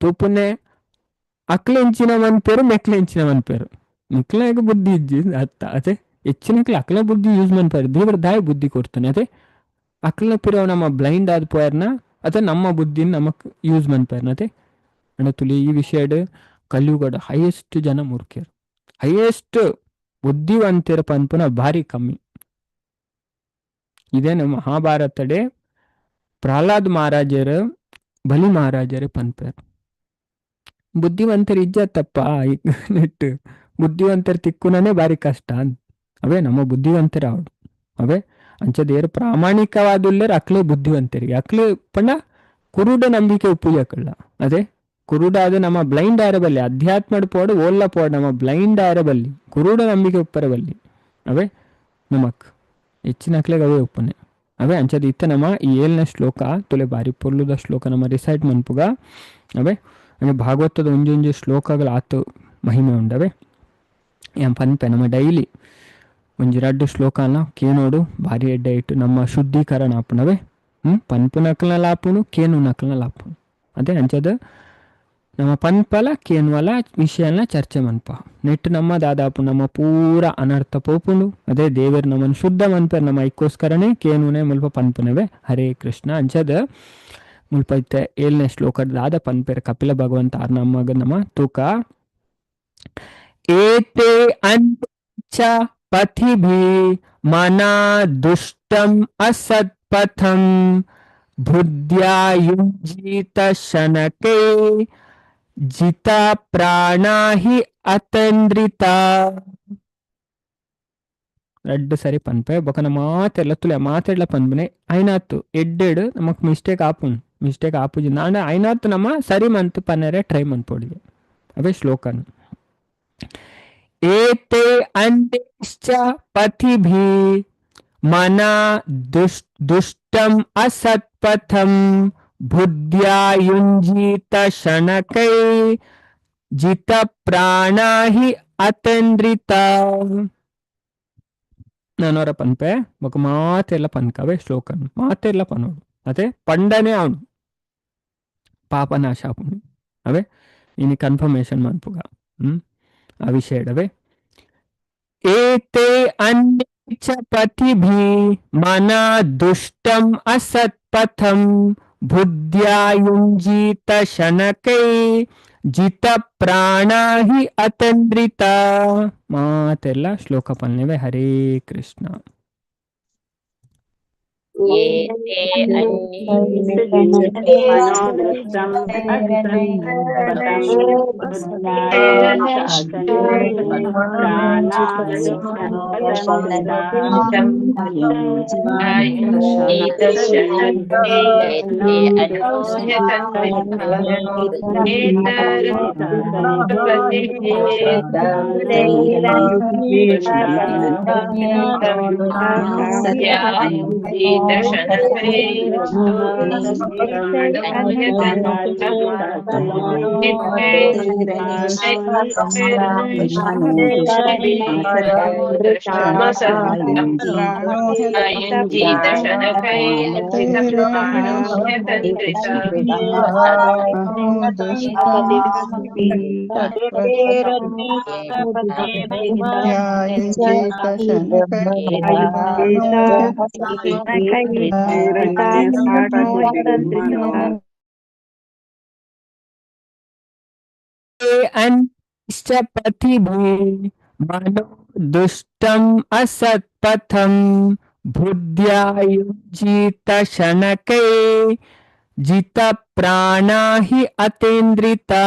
[SPEAKER 1] ತೂಪುನೆ ಅಕ್ಲೆಂಚಿನ ಮನ್ಪೇರು ಮೆಕ್ಲೆಂಚಿನ ಮನ್ಪೇರು ಮೆಕ್ಲಾಗ ಬುದ್ಧಿ ಇಜ್ಜಿ ಅತ್ತ. ಅದೇ ಹೆಚ್ಚಿನಕ್ಲೆ ಅಕ್ಲ ಬುದ್ಧಿ ಯೂಸ್ ಮನ್ಪಾರು ದೇವರ ದಾಯ ಬುದ್ಧಿ ಕೊಡ್ತಾನೆ. ಅದೇ ಅಕ್ಲ ಪಿರವ್ ನಮ್ಮ ಬ್ಲೈಂಡ್ ಆದ ಪೋಯರ್ನ ಅಥವಾ ನಮ್ಮ ಬುದ್ಧಿನ ನಮಕ್ ಯೂಸ್ ಮನ್ಪಾರ್ನ. ಅದೇ ಅಂಡ ತುಲಿ ಈ ವಿಷಯಡ್ ಕಲಿಯುಗಡ ಹೈಯೆಸ್ಟ್ ಜನ ಮೂರ್ಖರು ಹೈಯೆಸ್ಟ್ ಬುದ್ಧಿವಂತರ ಪನ್ಪುನ ಭಾರಿ ಕಮ್ಮಿ. ಇದೇನು ಮಹಾಭಾರತಡೆ ಪ್ರಹ್ಲಾದ್ ಮಹಾರಾಜರು ಬಲಿ ಮಹಾರಾಜರು ಪನ್ಪೇರು ಬುದ್ಧಿವಂತರು ಇಜ್ಜತ್ತಪ್ಪ ನೆಟ್ಟು ಬುದ್ಧಿವಂತರು ತಿಕ್ಕುನೇ ಭಾರಿ ಕಷ್ಟ ಅಂತ. ಅವೇ ನಮ್ಮ ಬುದ್ಧಿವಂತರ ಅವಡು. ಅವೇ ಅಂಚದೇರು ಪ್ರಾಮಾಣಿಕವಾದುಲ್ಲೇರು ಅಕ್ಲೆ ಬುದ್ಧಿವಂತರಿಗೆ ಅಕ್ಲೆ ಪಂಡ ಕುರುಡ ನಂಬಿಕೆ ಉಪ್ಪುಜಕ್ಕಲ್ಲ. ಅದೇ ಕುರುಡ ಅದು ನಮ್ಮ ಬ್ಲೈಂಡ್ ಆರಬಲ್ಲಿ ಅಧ್ಯಾತ್ಮಡ್ ಪೋಡು ಓಲ್ಲ ಪೋಡು ನಮ್ಮ ಬ್ಲೈಂಡ್ ಆರಬಲ್ಲಿ ಕುರುಡ ನಂಬಿಕೆ ಉಪ್ಪರಬಲ್ಲಿ. ಅವೇ ನಮಕ್ ಹೆಚ್ಚಿನ ಅಕ್ಲೆಗ್ ಅವೇ ಉಪ್ಪನೆ. ಅವೇ ಅಂಚದ ಇತ್ತ ನಮ್ಮ ಈ 7ನೇ ಶ್ಲೋಕ ತುಲೆ ಬಾರಿ ಪೊರ್ಲುದ ಶ್ಲೋಕ ನಮ್ಮ ರಿಸೈಟ್ ಮನ್ಪುಗ. ಅವೇ ಅಂದ್ರೆ ಭಾಗವತದ ಒಂಜೊಂಜಿ ಶ್ಲೋಕಗಳ ಆತು ಮಹಿಮೆ ಉಂಡವೆ ಏನ್ ಪನ್ಪೆ ನಮ್ಮ ಡೈಲಿ ಒಂಜಿ ರಡ್ಡು ಶ್ಲೋಕನ ಕೇನೋಡು ಭಾರಿ ಎಡ್ಡೆ ಇಟ್ಟು ನಮ್ಮ ಶುದ್ಧೀಕರಣ ಆಪುನವೆ. ಪನ್ಪು ನಕಲ್ನ ಲಾಪುನು ಕೇನು ನಕಲ್ನ ಲಾಪುನು. ಅದೇ ಅಂಚದ ನಮ್ಮ ಪನ್ಪಲ ಕೇನ್ವಲ ವಿಷಯನ ಚರ್ಚೆ ಮನ್ಪ ನೆಟ್ಟು ನಮ್ಮ ದಾದಾಪು ನಮ್ಮ ಪೂರ ಅನರ್ಥ ಪೋಪುಂಡು. ಅದೇ ದೇವರು ನಮ್ಮನ್ನು ಶುದ್ಧ ಮನ್ಪೆರ್ ನಮ್ಮ ಐಕ್ಕೋಸ್ಕರನೇ ಕೇನುನೆ ಮುಲ್ಪ ಪನ್ಪುನವೆ. ಹರೇ ಕೃಷ್ಣ. ಅಂಚದ ಮುಲ್ಪ ಇತ್ತೆ 7ನೇ ಶ್ಲೋಕ ದಾದ ಪನ್ಪೆರ್ ಕಪಿಲ ಭಗವಂತ ಆರ್ ನಮ್ಮಗ ನಮ್ಮ ತೂಕ ಏತೆ ಅಂಚ ಪಥಿಭಿ ಮನಾ ದುಷ್ಟಂ ಅಸತ್ಪಥಂ ಬುದ್ಧ್ಯಾ ಯುಂಜೀತ ಶನಕೈ ಜಿತ ಪ್ರಾಣಾ ಹಿ ಅತಂದ್ರಿತ. ರಡ್ಡು ಸರಿ ಪನ್ಪೆ ಬೊಕನ ಮಾತೆಲ್ಲ ತುಲೆ ಮಾತೆಲ್ಲ ಪನ್ಪುನೆ ಐನಾತು ಎಡ್ಡೆಡು ನಮಕ್ ಮಿಸ್ಟೇಕ್ ಆಪುನ್ ಮಿಸ್ಟೇಕ್ ಆಪುಜಿ ನಾಂಡ ಐನಾತು ನಮ್ಮ ಸರಿ ಮಂತ್ ಪನ್ನರೆ ಟ್ರೈ ಮನ್ಪೊಡಿಗೆ. ಅವೇ ಶ್ಲೋಕನು ಏತೆ ಅಂದೇಶ್ಚ ಪಥಿಭಿ ಮನಾ ದುಷ್ಟಂ ಅಸತ್ಪಥಂ ಬುದ್ಧ್ಯಾ ಯುಂಜೀತ ಶನಕೈ ಜಿತ ಪ್ರಾಣಾ ಹಿ ಅತಂದ್ರಿತ. ನಾನವರ ಪನ್ಪೆ ಬೊಕ ಮಾತೆಲ್ಲ ಪನ್ಕವೇ ಶ್ಲೋಕನ್ ಮಾತೆಲ್ಲ ಪನೋಡು ಅದೇ ಪಂಡನೆ ಅವನು ಪಾಪನಾಶ ಆಪುಂಡು. ಅವೇ ಇನಿ ಕನ್ಫರ್ಮೇಶನ್ ಮನ್ಪುಗ ಆ ವಿಷಯಡವೆ. ಏತೆ ಅನ್ಯೇ ಚ ಪಥಿಭಿ ಮನಾ ದುಷ್ಟಂ ಅಸತ್ಪಥಂ ಬುದ್ಧ್ಯಾ ಯುಂಜೀತ ಶನಕೈ ಜಿತ ಪ್ರಾಣಾ ಹಿ ಅತಂದ್ರಿತ. ಮಾತೆಲ್ಲ ಶ್ಲೋಕ ಪನ್ನೆವೆ. ಹರೇ ಕೃಷ್ಣ.
[SPEAKER 2] ये ते अन्ये
[SPEAKER 3] मनोदृष्टम् असत्पथं
[SPEAKER 1] अन्यपथिभिः मनो दुष्टम् असत्पथं बुद्ध्या युञ्जीत शनकै जितप्राणा हि अतीन्द्रिता.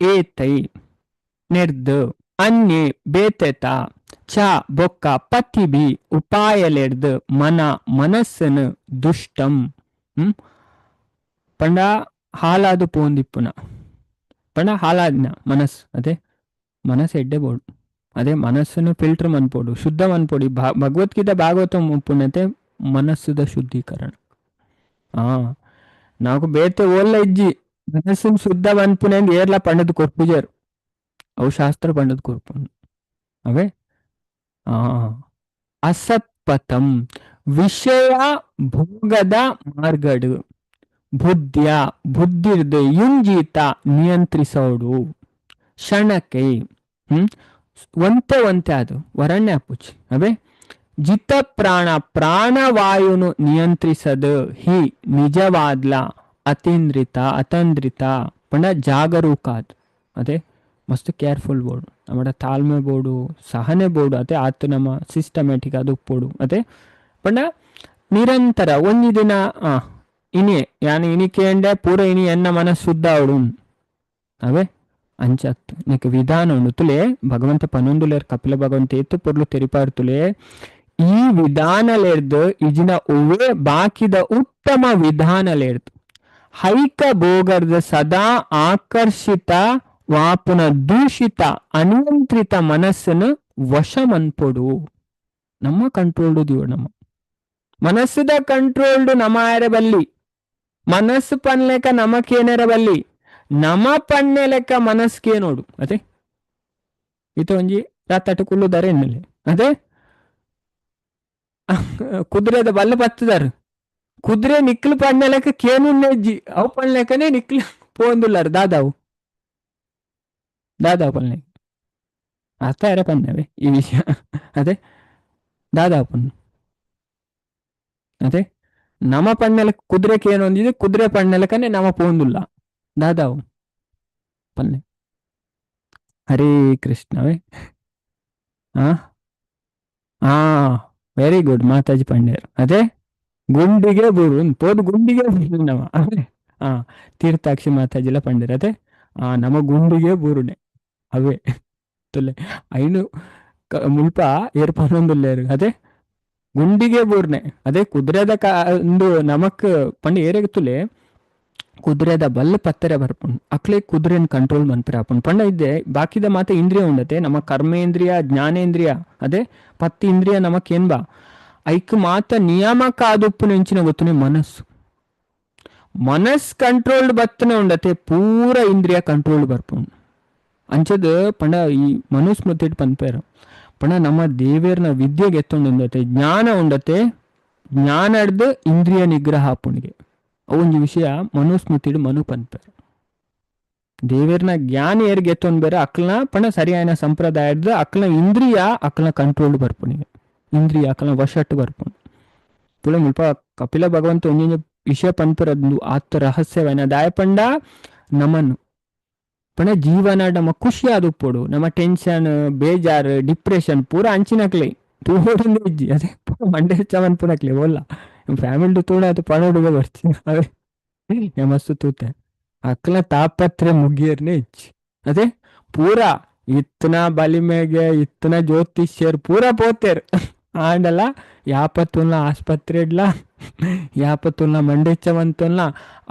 [SPEAKER 1] ಏತೈ ನೆರ್ದು ಅನ್ಯೆ ಬೇತೆತ ಚ ಬೊಕ್ಕ ಪತಿಭಿ ಉಪಾಯಲೆರ್ದು ಮನ ಮನಸ್ಸನು ದುಷ್ಟಂ ಪಂಡ ಹಾಲಾದು ಪೋಂದಿಪ್ಪುನ ಪಂಡ ಹಾಲಾದಿನ ಮನಸ್ಸು ಅದೇ ಮನಸ್ಸು ಎಡ್ಡೆ ಬೋಡು ಅದೇ ಮನಸ್ಸನ್ನು ಫಿಲ್ಟರ್ ಮನ್ಪೋಡು ಶುದ್ಧ ಮನ್ಪೋಡಿ. ಭಗವದ್ಗೀತೆ ಭಾಗವತ ಪುಣ್ಯತೆ ಮನಸ್ಸುದ ಶುದ್ಧೀಕರಣ. నాకు ಬೇತೆ ಓಲ್ಲ ಇಜ್ಜಿ ಮನಸ್ಸನ್ನು ಶುದ್ಧ ಮನ್ಪುನೆ ಏರ್ಲ ಪಂಡದ ಕೊರ್ಪುಜರು ಅವು ಶಾಸ್ತ್ರ ಪಂಡದ ಕೊರ್ಪುನು ಅವೇ. ಅಸತ್ಪಥಂ ವಿಷಯ ಭೋಗದ ಮಾರ್ಗಡು ಬುದ್ಧಿಯ ಬುದ್ಧಿರ್ದು ಯುಂಜೀತ ನಿಯಂತ್ರಿಸೋಡು ಕ್ಷಣಕೈ ಒಂತೆ ಒಂತೆ ಅದು ವರಣ್ಯ ಪುಚಿ ಅವೇ. ಜಿತ ಪ್ರಾಣ ಪ್ರಾಣವಾಯುನು ನಿಯಂತ್ರಿಸದು ಹಿ ನಿಜವಾದ್ಲ ಅತೀಂದ್ರಿತ ಅತಂದ್ರಿತ ಪಂಡ ಜಾಗರೂಕ ಅದು ಅದೇ ಮಸ್ತ್ ಕೇರ್ಫುಲ್ ಬೋರ್ಡು ನಮ್ಮ ತಾಳ್ಮೆ ಬೋರ್ಡು ಸಹನೆ ಬೋರ್ಡು ಅದೇ ಆತು ನಮ್ಮ ಸಿಸ್ಟಮ್ಯಾಟಿಕ್ ಅದು ಬೋಡು ಅದೇ ಪಂಡ ನಿರಂತರ ಒಂಜಿ ದಿನ ಇನಿ ಯಾನ್ ಇನಿ ಕೇಂಡೆ ಪೂರ ಇನಿ ಎನ್ನ ಮನಸ್ಸು ಶುದ್ಧ ಅವಡು ಅವೇ ಅಂಚತ್ತು ನೆಕ್ ವಿಧಾನ ಉಂಡು ತುಲೆ ಭಗವಂತ ಪನೊಂದುಲೇರ್ ಕಪಿಲ ಭಗವಂತ ಏತು ಪೊರ್ಲು ತೆರಿಪಾರ್ತುಲೆ ಈ ವಿಧಾನಲೇರ್ದು ಇಜಿನ ಒವ್ವೇ ಬಾಕಿದ ಉತ್ತಮ ವಿಧಾನಲೇರ್ದು ಹೈಕ ಭೋಗರ್ದ ಸದಾ ಆಕರ್ಷಿತ ವಾಪುನ ದೂಷಿತ ಅನಿಯಂತ್ರಿತ ಮನಸ್ಸನ್ನು ವಶ ಮನ್ಪೊಡು. ನಮ್ಮ ಕಂಟ್ರೋಲ್ಡು ದಿವ ನಮ್ಮ ಮನಸ್ಸುದ ಕಂಟ್ರೋಲ್ಡು ನಮ್ಮ ಆಯರೆ ಬಲ್ಲಿ ಮನಸ್ಸು ಪನ್ಲೆಕ ನಮಕೇನರ ಬಲ್ಲಿ ನಮ ಪನ್ನೆ ಲೆಕ್ಕ ಮನಸ್ಕೇ ನೋಡು ಅದೇ ಇತ ಒಂಜಿ ರಾತಾಟ ಕುಲ್ಲುದಾರೆ ಎನ್ನಲೆ ಅದೇ ಕುದುರೆದ ಬಲ್ಲ ಪತ್ತುದಾರು ಕುದುರೆ ನಿಕ್ಲು ಪನ್ನೆ ಲೆಕ್ಕ ಕೇನು ಅವು ಪನ್ಲೆಕ್ಕನೆ ನಿಕ್ಲು ಪೋಂದುಲ್ಲಾರು ದಾದಾವು ದಾದಾವು ಪನ್ಲೆ ಅರ್ಥ ಯಾರ ಪನ್ನವೇ ಈ ವಿಷಯ ಅದೇ ದಾದಾವು ಪನ್ನು ಅದೇ ನಮ ಪಣ್ಣೆಲ ಕುದುರೆಗೆ ಏನು ಒಂದಿದೆ ಕುದುರೆ ಪಣ್ಣೆಲಕನೆ ನಮ ಪೋಂದುಲ್ಲ ದಾದಾವು ಪನ್ನೆ. ಹರೇ ಕೃಷ್ಣವೇ. ಹಾ ಹಾ ವೆರಿ ಗುಡ್ ಮಾತಾಜಿ ಪಂಡ್ಯರು ಅದೇ ಗುಂಡಿಗೆ ಬೂರು ಪೋದು ಗುಂಡಿಗೆ ಬೂರು ನಮ ಅದೇ ಹಾ ತೀರ್ಥಾಕ್ಷಿ ಮಾತಾಜಿಲ ಪಂಡ್ಯರು ಅದೇ ನಮ್ಮ ಗುಂಡಿಗೆ ಬೂರುನೆ ಅವೇ ತುಲೆ ಐನು ಮುಲ್ಪ ಏರ್ಪನೊಂದುಲ್ಲೇರು ಅದೇ ಗುಂಡಿಗೆ ಬೂರ್ನೆ ಅದೇ ಕುದುರೆದ ಒಂದು ನಮಕ್ ಪಂಡ ಏರೆಗ್ ತುಲೆ ಕುದುರೆದ ಬಲ್ಲ ಪತ್ತರೆ ಬರ್ಪುಂಡು ಅಕ್ಲೆ ಕುದುರೆನ್ ಕಂಟ್ರೋಲ್ ಮನ್ಪರೆ ಆಪುಂಡು ಪಂಡ ಇದ್ದೆ ಬಾಕಿದ ಮಾತ ಇಂದ್ರಿಯ ಉಂಡತೆ ನಮ್ಮ ಕರ್ಮೇಂದ್ರಿಯ ಜ್ಞಾನೇಂದ್ರಿಯ ಅದೇ ಪತ್ತು ಇಂದ್ರಿಯ ನಮಕ್ ಬಾ ಐಕ್ ಮಾತ ನಿಯಮಕ ಆದುಪ್ಪು ನೆಂಚಿನ ಗೊತ್ತುನೆ ಮನಸ್ಸು ಮನಸ್ ಕಂಟ್ರೋಲ್ಡ್ ಬತ್ತನೆ ಉಂಡತೆ ಪೂರ ಇಂದ್ರಿಯ ಕಂಟ್ರೋಲ್ ಬರ್ಪುಂಡು ಅಂಚದ ಪಂಡ ಈ ಮನುಸ್ಮೃತಿ ಪನ್ಪೇರು ಪಂಡ ನಮ್ಮ ದೇವೇರ್ನ ವಿದ್ಯೆಗೆ ಎತ್ತೊಂಡು ಉಂಡತೆ ಜ್ಞಾನ ಉಂಡತೆ ಜ್ಞಾನಡ್ದು ಇಂದ್ರಿಯ ನಿಗ್ರಹ ಆಪುಣಿಗೆ ಒಂಜಿ ವಿಷಯ ಮನುಸ್ಮೃತಿಡು ಮನು ಪನ್ಪೇರು ದೇವೇರ್ನ ಜ್ಞಾನ ಏರ್ಗೆ ಎತ್ತೊಂದು ಬೇರೆ ಅಕ್ಲನ ಪಂಡ ಸರಿಯಾದ ಸಂಪ್ರದಾಯದ ಅಕ್ಲನ ಇಂದ್ರಿಯ ಅಕ್ಲನ ಕಂಟ್ರೋಲ್ ಬರ್ಪುಣಿಗೆ ಇಂದ್ರಿಯ ಅಕ್ಲನ ವಶಟ್ಟು ಬರ್ಪುಣು ತುಳ ಮುಲ್ಪ ಕಪಿಲ ಭಗವಂತ ಒಂಜೊಂಜಿ ವಿಷಯ ಪನ್ಪರದ್ದು ಆತ್ಮ ರಹಸ್ಯವೇನ ದಾಯ ಪಂಡ ನಮನು ಪಂಡ ಜೀವನ ನಮ್ಮ ಖುಷಿ ಆದುಪ್ಪೊಡು ನಮ್ಮ ಟೆನ್ಷನ್ ಬೇಜಾರು ಡಿಪ್ರೆಷನ್ ಪೂರ ಅಂಚಿನಕ್ಲೆ ತೂವೊಡೊಂದು ಇಜ್ಜಿ ಅದೇ ಮಂಡೆ ಹೆಚ್ಚ ಮನ್ಪುನಕ್ಲೆ ಓಲ್ಲ ಫ್ಯಾಮಿಲಿ ತೂಣ ಅದು ಪಣೋಡುಗ ಬರ್ಚಿ ಅವೇ ಮಸ್ತ್ ತೂತೆ ಅಕ್ಲ ತಾಪತ್ರೆ ಮುಗಿಯರ್ನೆ ಇಜ್ಜಿ ಅದೇ ಪೂರಾ ಇತ್ತನ ಬಲಿಮೆಗೆ ಇತ್ತನ ಜ್ಯೋತಿಷ್ಯರ್ ಪೂರಾ ಪೋತೇರ್ ಆಂಡಲ ಯಾಪತ್ತುಲ್ಲ ಆಸ್ಪತ್ರೆಡ್ಲ ಯಾಪತ್ತುಲ್ಲ ಮಂಡೆಚ್ಚವಂತುಲ್ಲ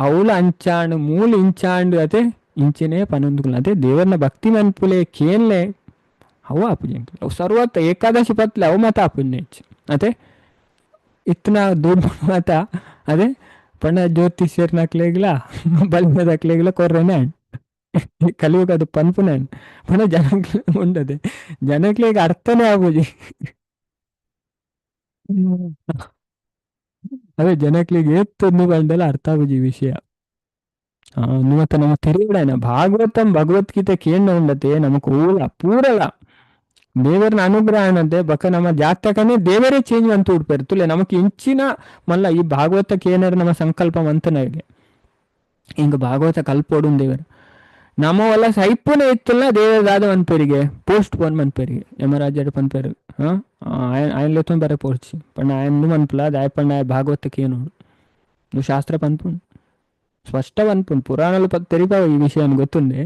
[SPEAKER 1] ಅವಳು ಅಂಚಾಂಡು ಮೂಲು ಇಂಚಾಂಡು ಅದೇ ಇಂಚಿನೇ ಪನೊಂದುಕುಲ್ಲ ಅದೇ ದೇವರನ ಭಕ್ತಿ ಮನ್ಪುಲೆ ಕೇನ್ಲೆ ಅವು ಆಪುಜಿ ಅವು ಸರ್ವತ್ತ ಏಕಾದಶಿ ಪತ್ಲೆ ಅವು ಮಾತ ಆಪುಜಿ ಹೆಚ್ಚು ಅದೇ ಇತ್ತನ ದೂರ ಮಾತ ಅದೇ ಪಂಡ ಜ್ಯೋತಿಷ್ಯರ್ನಕ್ಲೆಗ್ಲ ಬಲಿಮೆದಕ್ಲೆಗ್ಲ ಕೊರ್ರೆನೆ ಕಲಿಯುಗ ಅದು ಪನ್ಪುನೆ ಪಂಡ ಜನಕ್ಲೆ ಉಂಡದೆ ಜನಕ್ಲೆಗ್ ಅರ್ಥನೇ ಆಪುಜಿ. ಅದೇ ಜನಕ್ಲೆಗ್ ಏತ್ ಪಂಡಲ ಅರ್ಥ ಆಪುಜಿ ಈ ವಿಷಯ. ಮತ್ತೆ ನಮ್ಮ ತೆರಿಯಡಾಯ್ನ ಭಾಗವತಂ ಭಗವದ್ಗೀತೆ ಕೇಂದ್ರ ಉಂಡತೆ ನಮಕ್ ಊಲ ಪೂರಲ ದೇವರನ ಅನುಗ್ರಹ ಅನ್ನಂತೆ ಬಕ ನಮ್ಮ ಜಾತಕನೇ ದೇವರೇ ಚೇಂಜ್ ಅಂತ ಉಡ್ಪೇರು ತುಲೆ ನಮಕ್ ಇಂಚಿನ ಮಲ್ಲ ಈ ಭಾಗವತಕ್ಕೆ ಏನಾರ ನಮ್ಮ ಸಂಕಲ್ಪ ಮಂತನಾಗೆ ಹಿಂಗ ಭಾಗವತ ಕಲ್ಪೋಡು ದೇವರು ನಮ್ಮವಲ್ಲ ಸೈಪುನ ಇತ್ತಲ್ಲ ದೇವರ ದಾದ ಮನ್ಪೇರಿಗೆ ಪೋಸ್ಟ್ ಪೋನ್ ಮನ್ಪೇರಿಗೆ ಯಮರಾಜರ ಪನ್ಪೇರು. ಆಯನ್ ಲೆತ್ತೊಂದು ಬರೆ ಪೋರ್ಚಿ ಪಂಡ ಆಯನ್ ಮನ್ಪುಲ ದಾಯ ಪಂಡ ಆಯ ಭಾಗವತಕ್ಕೆ ಏನು నువ్వు శాస్త్ర పన్పున్ ಸ್ಪಷ್ಟ ಪನ್ಪುನ್ ಪುರಾಣలు ತೆರಿಪಾವ ಈ ವಿಷಯಾన్ని ಗೊತ್ತುಂಡೆ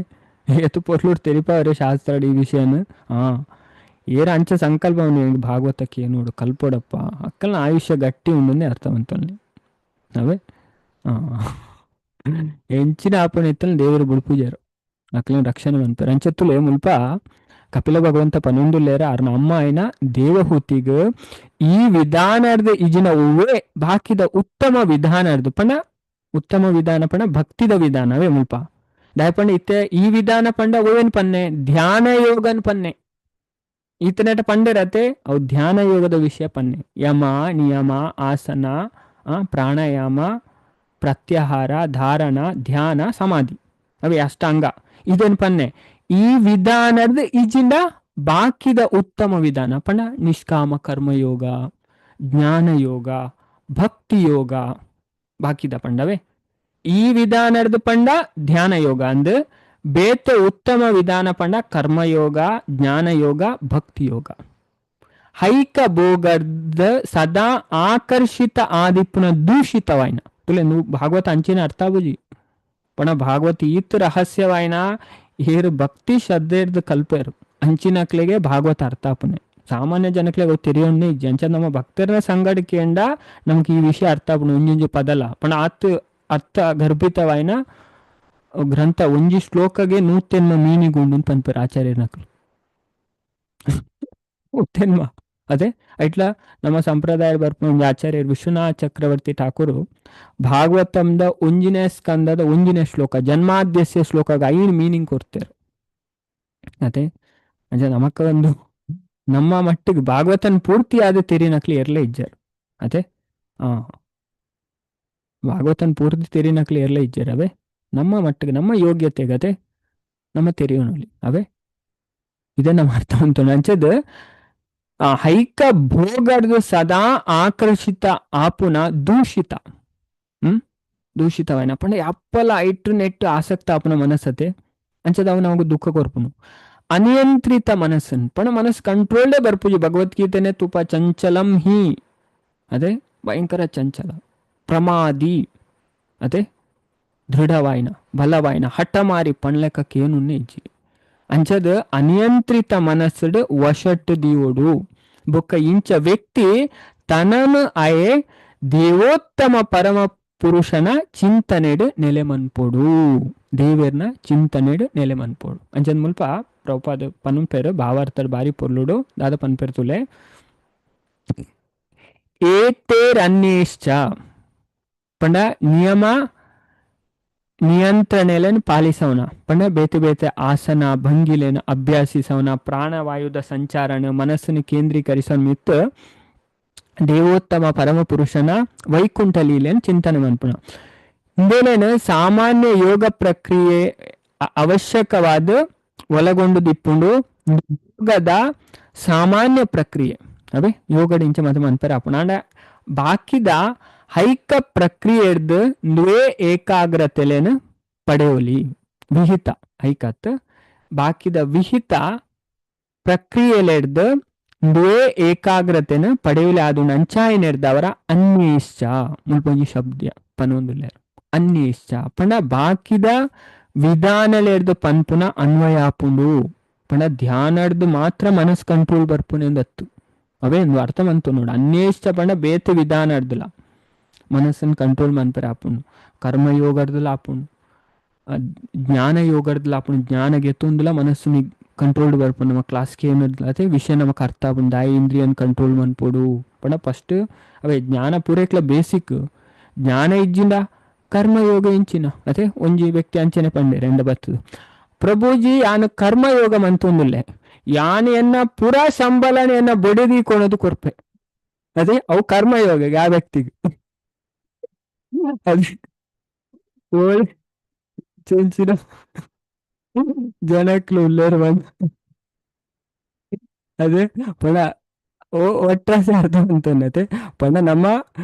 [SPEAKER 1] ಏತು ಪೊರ್ಲುಡು ತೆರಿಪಾವ್ರೆ ಶಾಸ್ತ್ರ ಈ ವಿಷಯನ. ಏರ ಅಂಚ ಸಂಕಲ್ಪ ಭಾಗವತಕ್ಕೆ ನೋಡು ಕಲ್ಪೋಡಪ್ಪ ಅಕ್ಕಲ್ನ ಆಯುಷ್ಯ ಗಟ್ಟಿ ಉಂಡುಂದೆ ಅರ್ಥವಂತಲ್ಲಿ ಅವೇ. ಎಂಚಿನ ಆಪಣ ಇತ್ತಲ್ಲ ದೇವರು ಬುಡ್ಪೂಜಾರು ಅಕ್ಕಲಿನ ರಕ್ಷಣೆ ಮನ್ಪೇರು. ಅಂಚತ್ತುಲೆ ಮುಲ್ಪ ಕಪಿಲ ಭಗವಂತ ಪನೊಂದುಲ್ಲೇರ ಅರ್ನ ಅಮ್ಮ ಆಯ್ನ ದೇವಹೂತಿಗ್ ಈ ವಿಧಾನರ್ದ ಇಜಿನ ಹೂವೇ ಬಾಕಿದ ಉತ್ತಮ ವಿಧಾನರ್ದು ಪಂಡ ಉತ್ತಮ ವಿಧಾನ ಪಂಡ ಭಕ್ತಿದ ವಿಧಾನವೇ ಮುಲ್ಪ ದಾಯ ಪಂಡ ಇತ್ತೆ ಈ ವಿಧಾನ ಪಂಡ ಓವೇನ್ ಪನ್ನೆ ಧ್ಯಾನ ಯೋಗನ್ ಪನ್ನೆ ಈತನೇಟ ಪಂಡೆರತೆ ಅವು ಧ್ಯಾನ ಯೋಗದ ವಿಷಯ ಪನ್ನೆ ಯಮ ನಿಯಮ ಆಸನ ಪ್ರಾಣಾಯಾಮ ಪ್ರತ್ಯಾಹಾರ ಧಾರಣ ಧ್ಯಾನ ಸಮಾಧಿ ಅವೇ ಅಷ್ಟಾಂಗ ಇದೇನ್ ಪನ್ನೆ ಈ ವಿಧಾನದ ಇಜಿಂದ ಬಾಕಿದ ಉತ್ತಮ ವಿಧಾನ ಪಂಡ ನಿಷ್ಕಾಮ ಕರ್ಮಯೋಗ ಜ್ಞಾನ ಯೋಗ ಭಕ್ತಿ ಯೋಗ ಬಾಕಿದ ಪಂಡವೇ ಈ ವಿಧಾನದ ಪಂಡ ಧ್ಯಾನ ಯೋಗ ಅಂದ್ ಬೇತೆ ಉತ್ತಮ ವಿಧಾನ ಪಂಡ ಕರ್ಮಯೋಗ ಜ್ಞಾನ ಯೋಗ ಭಕ್ತಿ ಯೋಗ. ಹೈಕ ಭೋಗದ ಸದಾ ಆಕರ್ಷಿತ ಆದಿಪ್ಪುನ ದೂಷಿತವಾಯ್ನ ತುಲೆ నువ్వు ಭಾಗವತ ಅಂಚಿನ ಅರ್ಥ ಬುಜಿ ಪಣ ಭಾಗವತ ಈತ್ ರಹಸ್ಯವಾಯ್ನ ಏರು ಭಕ್ತಿ ಶ್ರದ್ಧೆರ್ದು ಕಲ್ಪೇರು ಅಂಚಿನಕ್ಲೆಗೆ ಭಾಗವತ ಅರ್ಥ ಆಪುನೆ ಸಾಮಾನ್ಯ ಜನಕ್ಲೆಗೆ ಅವು ತೆರಿಯೊನ್ನೆ ಇಜ್ಜಿ. ಅಂಚ ನಮ್ಮ ಭಕ್ತರನ ಸಂಗಡ ಕೇಂಡ ನಮ್ಗೆ ಈ ವಿಷಯ ಅರ್ಥ ಆಪುಂಡು ಒಂಜೊಂಜಿ ಪದಲ ಪಣ ಆತ್ ಅರ್ಥ ಗರ್ಭಿತವಾಯ್ನ ಗ್ರಂಥ ಒಂಜಿ ಶ್ಲೋಕಗೆ ನೂತೆನ್ಮ ಮೀನಿಗುಂಡು ಪನ್ಪೇರು ಆಚಾರ್ಯನಕ್ಲು ನೂತೆನ್ಮ ಅದೇ ಇಟ್ಲ ನಮ್ಮ ಸಂಪ್ರದಾಯ ಬರ್ಪುನ ಒಂಜಿ ಆಚಾರ್ಯರು ವಿಶ್ವನಾಥ ಚಕ್ರವರ್ತಿ ಠಾಕೂರು ಭಾಗವತಂದ ಒಂಜಿನೇ ಸ್ಕಂದದ ಒಂಜಿನೇ ಶ್ಲೋಕ ಜನ್ಮಾದ್ಯಸ್ಯ ಶ್ಲೋಕಗ ಐನ್ ಮೀನಿಂಗ್ ಕೊಡ್ತಾರೆ. ಅದೇ ಅಂಚ ನಮಕ್ಕ ಒಂದು ನಮ್ಮ ಮಟ್ಟಿಗೆ ಭಾಗವತನ್ ಪೂರ್ತಿ ಆದ ತೆರಿನಕ್ಲಿ ಎರ್ಲೆ ಇಜ್ಜಾರು. ಅದೇ ಭಾಗವತನ್ ಪೂರ್ತಿ ತೆರಿನಕ್ಲಿ ಎರ್ಲೆ ಇಜ್ಜಾರು ಅವೇ ನಮ್ಮ ಮಟ್ಟಿಗೆ ನಮ್ಮ ಯೋಗ್ಯತೆಗತೆ ನಮ್ಮ ತೆರಿಯೋನಲ್ಲಿ ಅವೇ ಇದೇ ನಮ್ಮ ಅರ್ಥ ಉಂಟು. ಅಂಚದ ಹೈಕ ಭೋಗರ್ದು ಸದಾ ಆಕರ್ಷಿತ ಆಪುನ ದೂಷಿತ ದೂಷಿತವಾಯ್ನ ಪಂಡ ಅಪ್ಪಲ ಐಟು ನೆಟ್ಟು ಆಸಕ್ತ ಆಪುನ ಮನಸ್ಸತೆ ಅಂಚದ ಅವು ನಮಗೆ ದುಃಖ ಕೊರ್ಪುನು ಅನಿಯಂತ್ರಿತ ಮನಸ್ಸನ್ ಪಣ ಮನಸ್ಸು ಕಂಟ್ರೋಲ್ಡೇ ಬರ್ಪುಜಿ. ಭಗವದ್ಗೀತೆನೆ ತುಪ ಚಂಚಲಂ ಹಿ ಅದೇ ಭಯಂಕರ ಚಂಚಲ ಪ್ರಮಾದಿ ಅದೇ ದೃಢವಾಯ್ನ ಬಲವಾಯ್ನ ಹಠಮಾರಿ ಪಣ್ಲೆಕ್ಕೇನುನ್ನೇ ಇಜ್ಜಿ. ಅಂಚದ ಅನಿಯಂತ್ರಿತ ಮನಸ್ಸುಡು ವಶಟ್ಟು ದೀವೋಡು ಬೊಕ್ಕ ಇಂಚ ವ್ಯಕ್ತಿ ತನನು ಅಯೆ ದೇವೋತ್ತಮ ಪರಮ ಪುರುಷನ ಚಿಂತನೆಡು ನೆಲೆ ಮನ್ಪೊಡು ದೇವೆರ್ನ ಚಿಂತನೆಡು ನೆಲೆ ಮನ್ಪೊಡು. ಅಂಚದ ಮುಲ್ಪ ಪ್ರಭುಪಾದ ಪನ್ಪೇರು ಭಾವಾರ್ಥರ್ ಬಾರಿ ಪೊರ್ಲುಡು ದಾದ ಪನ್ಪೇರು ತುಲೆ ಏತೇರನ್ಯೇಶ್ಚ ಪಂಡ ನಿಯಮ ನಿಯಂತ್ರಣೆಲೆನ್ ಪಾಲಿಸವನ ಪಂಡ ಬೇತೆ ಬೇತೆ ಆಸನ ಭಂಗಿಲೇನ ಅಭ್ಯಾಸಿಸವನ ಪ್ರಾಣವಾಯುದ ಸಂಚಾರಣ ಮನಸ್ಸನ್ನು ಕೇಂದ್ರೀಕರಿಸೋ ಮಿತ್ ದೇವೋತ್ತಮ ಪರಮ ಪುರುಷನ ವೈಕುಂಠ ಲೀಲೆನ್ ಚಿಂತನೆ ಮನ್ಪುಣ. ಇಂದೇನೇನು ಸಾಮಾನ್ಯ ಯೋಗ ಪ್ರಕ್ರಿಯೆ ಅವಶ್ಯಕವಾದ ಒಳಗೊಂಡು ದಿಪ್ಪುಂಡು ಯೋಗದ ಸಾಮಾನ್ಯ ಪ್ರಕ್ರಿಯೆ ಅವೇ ಯೋಗದ ಇಂಚ ಮತ್ತೆ ಮನ್ಪೆರ ಆಪುಂಡು. ಆಂಡ ಬಾಕಿದ ಹೈಕ ಪ್ರಕ್ರಿಯೆಡ್ದು ದ್ವೇ ಏಕಾಗ್ರತೆಲೇನು ಪಡೆಯೋಲಿ ವಿಹಿತ ಹೈಕತ್ ಬಾಕಿದ ವಿಹಿತ ಪ್ರಕ್ರಿಯೆಲೆಡ್ದು ಇಂದುವೇ ಏಕಾಗ್ರತೆನ ಪಡೆಯುಲೆ ಆದು ಅಂಚಾಯಿನೆರ್ದವರ ಅನ್ಯೇಶ್ಚ ಮುಲ್ಪೊಂಜಿ ಶಬ್ದ ಪನೊಂದುಲ್ಲೆರ್ ಅನ್ಯೇಶ್ಚ ಪಂಡ ಬಾಕಿದ ವಿಧಾನಲೆರ್ದು ಪನ್ಪುನ ಅನ್ವಯ ಆಪುಂಡು ಪಂಡ ಧ್ಯಾನಡ್ದು ಮಾತ್ರ ಮನಸ್ ಕಂಟ್ರೋಲ್ ಬರ್ಪುನೆ ಅಂದತ್ತು ಅವೇ ಒಂದು ಅರ್ಥ ಮಂತು ನೋಡು ಅನ್ಯೇಶ್ಚ ಪಂಡ ಬೇತೆ ವಿಧಾನ ಅರ್ದಲ ಮನಸ್ಸನ್ನು ಕಂಟ್ರೋಲ್ ಮನ್ಪರೆ ಆಪುಂಡು ಕರ್ಮಯೋಗರ್ದಲ ಆಪುಂಡು ಜ್ಞಾನ ಯೋಗರ್ದಲ ಆಪುಂಡು ಜ್ಞಾನ ಗೆತ್ತೊಂದುಲ ಮನಸ್ಸು ಕಂಟ್ರೋಲ್ಡ್ ಬರ್ಪುಂಡು ನಮ್ಮ ಕ್ಲಾಸ್ಗೆ ಏನಿರ್ದಲ ಅದೇ ವಿಷಯ ನಮಕ್ ಅರ್ಥ ಆಪುಂಡು ದಾಯ ಇಂದ್ರಿಯನ್ ಕಂಟ್ರೋಲ್ ಮನ್ಪೊಡು ಪಂಡ ಫಸ್ಟ್ ಅವೇ ಜ್ಞಾನ ಪೂರೈಕ್ಲ ಬೇಸಿಕ್ ಜ್ಞಾನ ಇಜ್ಜಿಂದ ಕರ್ಮಯೋಗ ಇಂಚಿನ ಅದೇ ಒಂಜಿ ವ್ಯಕ್ತಿ ಅಂಚನೆ ಪಂಡೆ ರೆಂಡ ಬತ್ತದು ಪ್ರಭುಜಿ ಯಾನು ಕರ್ಮಯೋಗ ಮಂತೊಂದುಲ್ಲೆ ಯಾನು ಎನ್ನ ಪುರ ಸಂಬಳನೆ ಎನ್ನ ಬೊಡೆದಿ ಕೊಣದು ಕೊರ್ಪೆ ಅದೇ ಅವು ಕರ್ಮಯೋಗ ಆ ವ್ಯಕ್ತಿಗೆ ಅದೇ ಓಳ್ ಚಂಚಿನ ಜನಕ್ಲು ಉಲ್ಲೇರು ಬಂದು ಅದೇ ಪಂಡ ಓ ಒಟ್ರಾಸಿ ಅರ್ಥ ಅಂತನ್ನತೆ ಪಂಡ ನಮ್ಮ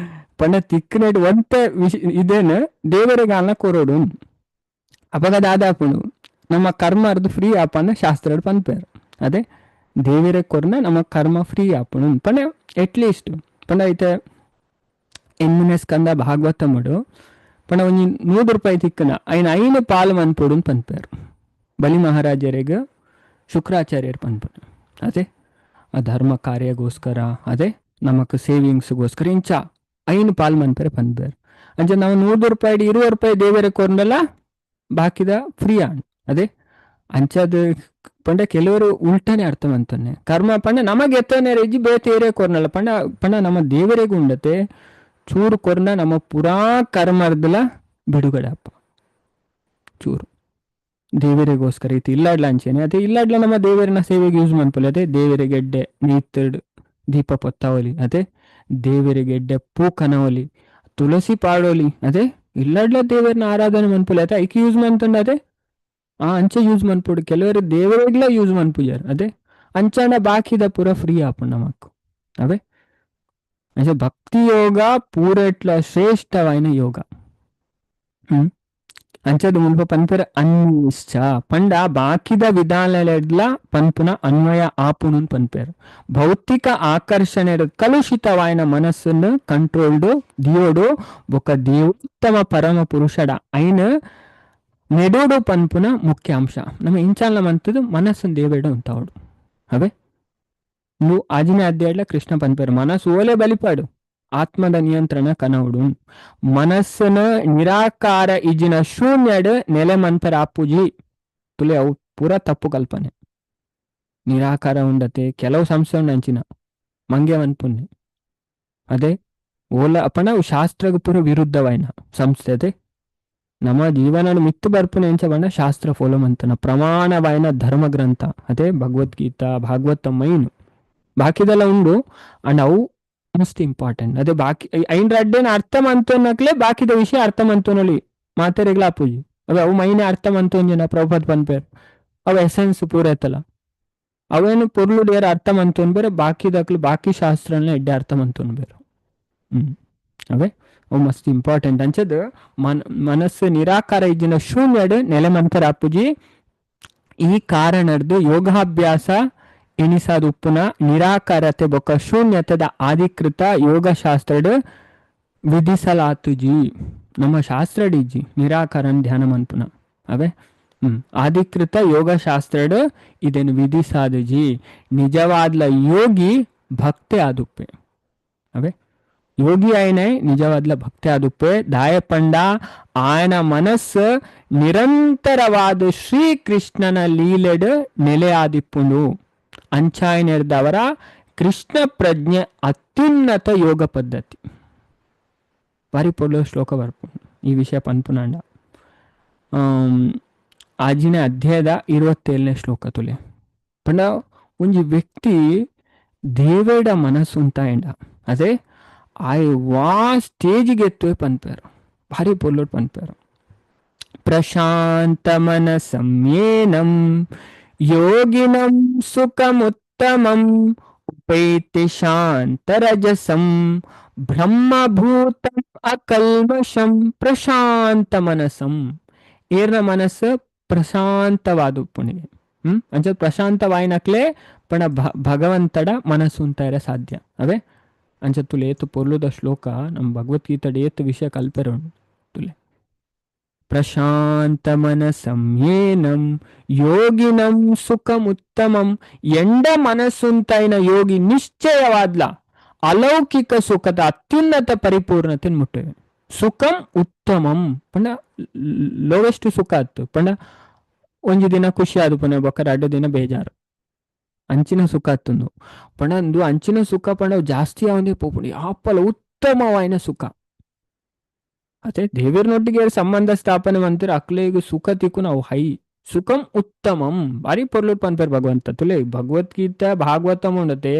[SPEAKER 1] ಪಂಡ ತಿಕ್ಕನೆಡ್ ಒಂತೆ ವಿಷ ಇದೇನು ದೇವರಿಗೆ ಕೊರೋಡು ಅಪಗ ದಾದಾಪುಂಡು ನಮ್ಮ ಕರ್ಮ ಅರ್ದು ಫ್ರೀ ಆಪನ್ನ ಶಾಸ್ತ್ರ ಪನ್ಪೇರು ಅದೇ ದೇವರ ಕೊರ್ನ ನಮ್ಮ ಕರ್ಮ ಫ್ರೀ ಆಪುಂಡು ಪಂಡ ಎಟ್ಲೀಸ್ಟ್ ಪಂಡ ಐತೆ ಎನ್ಮಿನ ಸ್ಕಂದ ಭಾಗವತముడు ಪಂಡ ಒಂಜಿ 100 ರೂಪಾಯಿ ತಿಕ್ಕನ ಐನ ಐನು ಪಾಲು ಮನ್ಪೊಡು ಪನ್ಪೇರು ಬಲಿ ಮಹಾರಾಜರಿಗೆ ಶುಕ್ರಾಚಾರ್ಯರು ಪನ್ಪುನು ಅದೇ ಆ ಧರ್ಮ ಕಾರ್ಯಗೋಸ್ಕರ ಅದೇ ನಮಕ್ ಸೇವಿಂಗ್ಸ್ಗೋಸ್ಕರ ಇಂಚ ಐನು ಪಾಲು ಮನ್ಪೆರೆ ಪನ್ಪೇರು ಅಂಚ ನಾವು 100 ರೂಪಾಯಿ 20 ರೂಪಾಯಿ ದೇವರ ಕೊರ್ನಲ್ಲ ಬಾಕಿದ ಫ್ರೀ ಆಂಡ್ ಅದೇ ಅಂಚದ ಪಂಡ ಕೆಲವರು ಉಲ್ಟನೆ ಅರ್ಥ ಮಂತನೆ ಕರ್ಮ ಪಂಡ ನಮಗೆ ಎತ್ತನೆ ರೆಜ್ಜಿ ಬೇತೆ ಏರಿಯ ಕೊರ್ನಲ್ಲ ಪಂಡ ಪಂಡ ನಮ್ಮ ದೇವರಿಗೂ ಉಂಡತೆ ಚೂರು ಕೊರ್ನ ನಮ್ಮ ಪುರಾ ಕರ್ಮರ್ದಲ ಬಿಡುಗಡೆ ಅಪ್ಪ ಚೂರು ದೇವರಿಗೋಸ್ಕರ ಇತ್ತು ಇಲ್ಲಾಡ್ಲ ಅಂಚೆನೆ ಅದೇ ಇಲ್ಲಾಡ್ಲ ನಮ್ಮ ದೇವರನ್ನ ಸೇವೆಗೆ ಯೂಸ್ ಮನ್ಪೊಲಿ ಅದೇ ದೇವರಿಗೆ ನೀತಡ್ ದೀಪ ಪೊತ್ತಾವಲಿ ಅದೇ ದೇವರಿಗೆ ಎಡ್ಡೆ ಪೂ ಕನವಲಿ ತುಳಸಿ ಪಾಡೋಲಿ ಅದೇ ಇಲ್ಲಾಡ್ಲ ದೇವರನ್ನ ಆರಾಧನೆ ಮನ್ಪೊಲಿ ಅದೇ ಐಕ್ ಯೂಸ್ ಮಂತಂಡ ಅದೇ ಆ ಅಂಚೆ ಯೂಸ್ ಮನ್ಪೊಡು ಕೆಲವರು ದೇವರಿಗ್ಲ ಯೂಸ್ ಮನ್ಪುಜಾರ್ ಅದೇ ಅಂಚಾಂಡ ಬಾಕಿದ ಪೂರ ಫ್ರೀ ಆಪುಂಡು ನಮಕ್ ಅವೇ ಅಂಚೆ ಭಕ್ತಿ ಯೋಗ ಪೂರೆಟ್ಲ ಶ್ರೇಷ್ಠವಾಯಿನ ಯೋಗ. ಅಂಚದ ಮುಲ್ಪ ಪನ್ಪೆರ್ ಅನ್ನಿಶ್ಚ ಪಂಡ ಬಾಕಿದ ವಿಧಾನಲೆಡ್ಲ ಪನ್ಪುನ ಅನ್ವಯ ಆಪುನು ಪನ್ಪೆರ್ ಭೌತಿಕ ಆಕರ್ಷಣೆ ಕಲುಷಿತವಾಯಿನ ಮನಸ್ಸನ್ನು ಕಂಟ್ರೋಲ್ಡ್ ದಿಯೋಡು ಬೊಕ ದೇವೋತ್ತಮ ಪರಮ ಪುರುಷಡ ಐನ ನೆಡೋಡು ಪನ್ಪುನ ಮುಖ್ಯ ಅಂಶ ನಮ್ಮ ಇಂಚಾಲ ಮಂತದ್ದು ಮನಸ್ಸನ್ನು ದೇವೇಡ ಉಂತಾವಡು ಅವೇ నువ్వు ಆಜಿನ ಅಧ್ಯಾಯಡ್ಲ ಕೃಷ್ಣ ಪನ್ಪೆರ್ ಮನಸ್ಸು ಓಲೆ ಬಲಿಪಾಡು ಆತ್ಮದ ನಿಯಂತ್ರಣ ಕನವಡು ಮನಸ್ಸನ ನಿರಾಕಾರ ಇಜಿನ ಶೂನ್ಯಡ್ ನೆಲೆ ಮನ್ಪೆರ್ ಆಪುಜಿ ತುಲೆ ಅವು ಪೂರ ತಪ್ಪು ಕಲ್ಪನೆ ನಿರಾಕಾರ ಉಂಡತೆ ಕೆಲವು ಸಂಸ್ಥೆ ಉಂಡು ಅಂಚಿನ ಮಂಗೆ ಮನ್ಪುನ್ನೆ ಅದೇ ಓಲ ಅಪನ ಶಾಸ್ತ್ರಗ್ ಪೂರ ವಿರುದ್ಧವಾಯಿನ ಸಂಸ್ಥೆ ಅದೇ ನಮ್ಮ ಜೀವನ ಮಿತ್ತು ಬರ್ಪುನೆ ಎಂಚ ಬಂಡ ಶಾಸ್ತ್ರ ಫೋಲೋ ಮಂತನ ಪ್ರಮಾಣವಾಯಿನ ಧರ್ಮ ಗ್ರಂಥ ಅದೇ ಭಗವದ್ಗೀತಾ ಭಾಗವತ ಮೈನ್ ಬಾಕಿದೆಲ್ಲ ಉಂಡು ಅಂಡ್ ಅವು ಮೋಸ್ಟ್ ಇಂಪಾರ್ಟೆಂಟ್ ಅದೇ ಬಾಕಿ ಐನ್ ರಡ್ಡೇನ ಅರ್ಥ ಮಂತೋನಕ್ಲೆ ಬಾಕಿದ ವಿಷಯ ಅರ್ಥ ಮಂತೋನಲ್ಲಿ ಮಾತೆರೆಗ್ಲ ಆಪುಜಿ ಅವೆ ಅವು ಮೈನೆ ಅರ್ಥ ಮಂತೋಂಜನ ಪ್ರಭುಪಾದ್ ಪನ್ಪೇರ್ ಅವು ಎಸೆನ್ಸ್ ಪೂರ ಎತ್ತಲ ಅವೇನು ಪೊರ್ಲು ಡೇರ್ ಅರ್ಥ ಮಂತೋನ್ ಬೇರೆ ಬಾಕಿದಕ್ಲು ಬಾಕಿ ಶಾಸ್ತ್ರನ ಎಡ್ಡೆ ಅರ್ಥ ಮಂತೋನ್ ಬೇರೆ. ಅವೇ ಅವು ಮಸ್ತ್ ಇಂಪಾರ್ಟೆಂಟ್ ಅಂಚದ ಮನಸ್ಸು ನಿರಾಕಾರ ಇಜ್ಜಿನ ಶೂನ್ಯಡ್ ನೆಲೆ ಮಂತರ ಆಪುಜಿ ಈ ಕಾರಣರ್ದು ಯೋಗಾಭ್ಯಾಸ ಎಣಿಸಾದ ಉಪ್ಪುನ ನಿರಾಕಾರತೆ ಬೊಕ್ಕ ಶೂನ್ಯತೆದ ಆಧಿಕೃತ ಯೋಗಶಾಸ್ತ್ರಡ್ ವಿಧಿಸಲಾತುಜಿ ನಮ್ಮ ಶಾಸ್ತ್ರಡ್ ಇಜ್ಜಿ ನಿರಾಕಾರನ್ ಧ್ಯಾನ ಮನ್ಪುನ ಅವೇ ಆಧಿಕೃತ ಯೋಗಶಾಸ್ತ್ರಡ್ ಇದನ್ನು ವಿಧಿಸಾದುಜಿ ನಿಜವಾದ್ಲ ಯೋಗಿ ಭಕ್ತೆ ಆದುಪ್ಪೆ ಅವೇ ಯೋಗಿ ಆಯನೆ ನಿಜವಾದ್ಲ ಭಕ್ತಿ ಆದುಪ್ಪೆ ದಾಯಪಂಡ ಆಯನ ಮನಸ್ಸು ನಿರಂತರವಾದ ಶ್ರೀಕೃಷ್ಣನ ಲೀಲೆಡ್ ನೆಲೆ ಆದಿಪ್ಪುಂಡು ಅಂಚಾಯನೆರ್ದವರ ಕೃಷ್ಣ ಪ್ರಜ್ಞೆ ಅತ್ಯುನ್ನತ ಯೋಗ ಪದ್ಧತಿ ಬಾರಿ ಪೊರ್ಲು ಶ್ಲೋಕ ಬರ್ಪುಂಡು ಈ ವಿಷಯ ಪನ್ಪುನಾಂಡ ಆಜಿನ ಅಧ್ಯಾಯದ 27ನೇ ಶ್ಲೋಕ ತುಲೆ ಪಂಡ ಒಂಜಿ ವ್ಯಕ್ತಿ ದೇವೇಡ ಮನಸ್ಸು ಉಂತಾಯಂಡ ಅದೇ ಆಯ್ ವಾ ಸ್ಟೇಜಿಗೆ ಎತ್ತುವೆ ಪನ್ಪೇರು ಭಾರಿ ಪೊರ್ಲುಡ್ ಪನ್ಪೇರು ಪ್ರಶಾಂತ ಮನಸಂಯೇನಂ ಯೋಗಿನಂ ಸುಖಮುತ್ತಮಂ ಉಪೈತಿ ಶಾಂತರಜಸಂ ಬ್ರಹ್ಮಭೂತಂ ಅಕಲ್ಮಷಂ ಪ್ರಶಾಂತ ಮನಸಂ ಏರ್ನ ಮನಸ್ಸು ಪ್ರಶಾಂತವಾದ ಪುಣಿಗೆ. ಅಂಚ ಪ್ರಶಾಂತವಾಯಿನಕ್ಲೆ ಪಣ ಭಗವಂತಡ ಮನಸ್ಸು ಉಂತಾಯರೆ ಸಾಧ್ಯ ಅವೇ. ಅಂಚ ತುಲೆ ಏತು ಪೊರ್ಲುದ ಶ್ಲೋಕ ನಮ್ಮ ಭಗವದ್ಗೀತೆಡ್ ಏತು ವಿಷಯ ಕಲ್ಪೆರೆ ಉಂಡು ತುಲೆ. ಪ್ರಶಾಂತ ಮನಸಂ ಏನಂ ಯೋಗಿನಂ ಸುಖಮುತ್ತಮಂ. ಎಂಡ ಮನಸ್ಸುಂತಾಯಿನ ಯೋಗಿ ನಿಶ್ಚಯವಾದ್ಲ ಅಲೌಕಿಕ ಸುಖದ ಅತ್ಯುನ್ನತ ಪರಿಪೂರ್ಣತೆ ಮುಟ್ಟುವೆ. ಸುಖಂ ಉತ್ತಮಂ ಪಂಡ ಲೋವೆಸ್ಟ್ ಸುಖ ಆತು ಪಂಡ ಒಂಜಿ ದಿನ ಖುಷಿ ಆದು ಪುನಃ ಬೊಕ್ಕ ರಡ್ಡು ದಿನ ಬೇಜಾರು ಅಂಚಿನ ಸುಖ ಆತುಂದು ಪಂಡ ಅಂದು ಅಂಚಿನ ಸುಖ ಪಂಡ ಜಾಸ್ತಿ ಆವಂದೇ ಪೋಪುಂಡು ಯಾಪಲ ಉತ್ತಮವಾಯಿನ ಸುಖ. ಅದೇ ದೇವೆರ್ನೊಟ್ಟಿಗೆ ಸಂಬಂಧ ಸ್ಥಾಪನೆ ಮಂತಿರ ಅಕ್ಲೆಗ್ ಸುಖ ತಿಕ್ಕು ನಾವು ಹೈ ಸುಖಂ ಉತ್ತಮಂ ಬಾರಿ ಪೊರ್ಲು ಪನ್ಪೆರ್ ಭಗವಂತ ತುಲೆ. ಭಗವದ್ಗೀತಾ ಭಾಗವತಂ ಉಂಡತೆ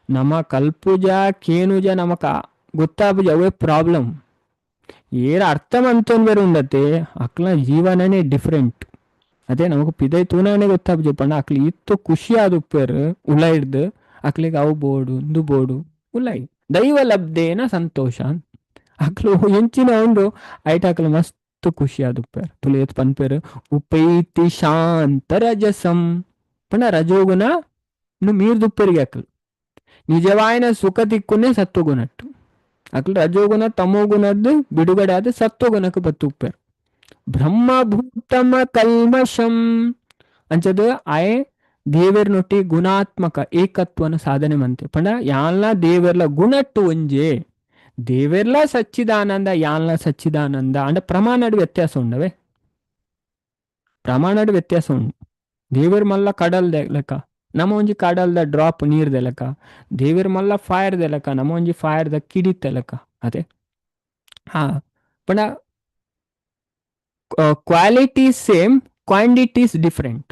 [SPEAKER 1] ನಮ್ಮ ಕಲ್ಪುಜ ಕೇನುಜ ನಮಕ ಗೊತ್ತಾಪುಜ ಅವೇ ಪ್ರಾಬ್ಲಮ್ ಏರ ಅರ್ಥ ಮಂತೊನ್ ಬೇರೆ ಉಂಡತೆ ಅಕ್ಲ ಜೀವನನೇ ಡಿಫ್ರೆಂಟ್. ಅದೇ ನಮಕ್ ಪಿದೈ ತೂನಗನೇ ಗೊತ್ತಾಪುಜಿ ಪಂಡ ಅಕ್ಲು ಇತ್ತು ಖುಷಿ ಆದುಪ್ಪೆರ್ ಉಲ ಹಿಡ್ದು ಅಕ್ಲೆಗ್ ಅವು ಬೋಡು ಉಂದು ಬೋಡು ಉಲೈ ದೈವ ಲಬ್ಧೇನ ಸಂತೋಷ ಅಕ್ಲು ಎಂಚಿನ ಉಂಡು ಐಟ್ ಅಕ್ಲು ಮಸ್ತ್ ಖುಷಿ ಆದುಪ್ಪೆರ್ ತುಲೆ ಏತ್ ಪನ್ಪೆರ್ ಉಪೈತಿ ಶಾಂತ ರಜಸಂ ಪಂಡ ರಜೋಗುಣ ಮೀರ್ದುಪ್ಪೆರಿಗೆ ಅಕ್ಲು ನಿಜವಾಯಿನ ಸುಖ ತಿಕ್ಕುನೆ ಸತ್ವಗುಣಟ್ಟು ಅಕ್ಲು ರಜೋಗುಣ ತಮೋಗುಣದ್ದು ಬಿಡುಗಡೆ ಆದ ಸತ್ವಗುಣಕ್ಕೆ ಬತ್ತುಪ್ಪೆರ್. ಬ್ರಹ್ಮಭೂತಮ ಕಲ್ಮಷಂ ಅಂಚದ ಆಯೆ ದೇವೆರ್ನೊಟ್ಟಿ ಗುಣಾತ್ಮಕ ಏಕತ್ವನ ಸಾಧನೆ ಮಂತೆ ಪಂಡ ಯಾನ್ಲ ದೇವೆರ್ಲ ಗುಣಟ್ಟು ಒಂಜೆ ದೇವೆರ್ಲ ಸಚ್ಚಿದಾನಂದ ಯಾನ್ಲ ಸಚ್ಚಿದಾನಂದ ಅಂಡ ಪ್ರಮಾಣಡ್ ವ್ಯತ್ಯಾಸ ಉಂಡವೆ ಪ್ರಮಾಣಡ್ ವ್ಯತ್ಯಾಸ ಉಂಡು. ದೇವೆರ್ ಮಲ್ಲ ಕಡಲ್ ಲೆಕ್ಕ ನಮ್ಮ ಒಂಜಿ ಕಡಲ್ದ ಡ್ರಾಪ್ ನೀರ್ದ ಲೆಕ್ಕ, ದೇವೆರ್ ಮಲ್ಲ ಫೈರ್ ದ ಲೆಕ್ಕ ನಮ್ಮ ಒಂಜಿ ಫೈರ್ ದ ಕಿಡಿತ ಲೆಕ್ಕ ಅದೇ. ಹಾ ಪಂಡ ಕ್ವಾಲಿಟಿ ಸೇಮ್ ಕ್ವಾಂಟಿಟೀಸ್ ಡಿಫರೆಂಟ್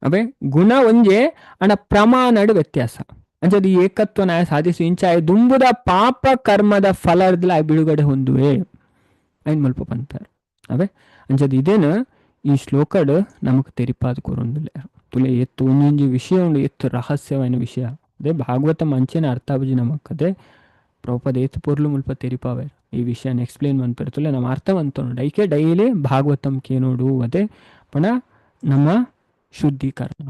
[SPEAKER 1] ಅವೇ ಗುಣ ಒಂಜೆ ಅಂಡ ಪ್ರಮಾಣಡ್ ವ್ಯತ್ಯಾಸ. ಅಂಚದ ಏಕತ್ವನ ಸಾಧಿಸು ಇಂಚಾಯ ದುಂಬುದ ಪಾಪ ಕರ್ಮದ ಫಲರ್ದಲ ಬಿಡುಗಡೆ ಹೊಂದುವೆ ಐನ್ ಮಲ್ಪ ಪನ್ಪೆರ್ ಅವೇ. ಅಂಚದ ಇದೇನ ಈ ಶ್ಲೋಕಡ್ ನಮಕ್ ತೆರಿಪಾದ ಕೊರೊಂದುಲ್ಲೆರ್ ತುಲೆ ಎತ್ತು ಒಂಜೊಂಜಿ ವಿಷಯ ಉಂಡು ಎತ್ತು ರಹಸ್ಯವಾಯಿನ ವಿಷಯ ಅದೇ ಭಾಗವತ ಮಂಚೆನ ಅರ್ಥ ಆಪುಜಿ ನಮಕ್. ಅದೇ ಪ್ರಭುಪಾದ ಏತ್ ಪೊರ್ಲು ಮುಲ್ಪ ತೆರಿಪಾವೆರ್ ಈ ವಿಷಯನ ಎಕ್ಸ್ಪ್ಲೇನ್ ಮನ್ಪೆರ್ ತುಲೆ ನಮ್ಮ ಅರ್ಥ ಮಂತೊನೊಡು ಐಕೆ ಡೈಲಿ ಭಾಗವತಂ ಕೇನೋಡು ಅದೇ ಪಂಡ ನಮ್ಮ ಶುದ್ಧೀಕರಣ.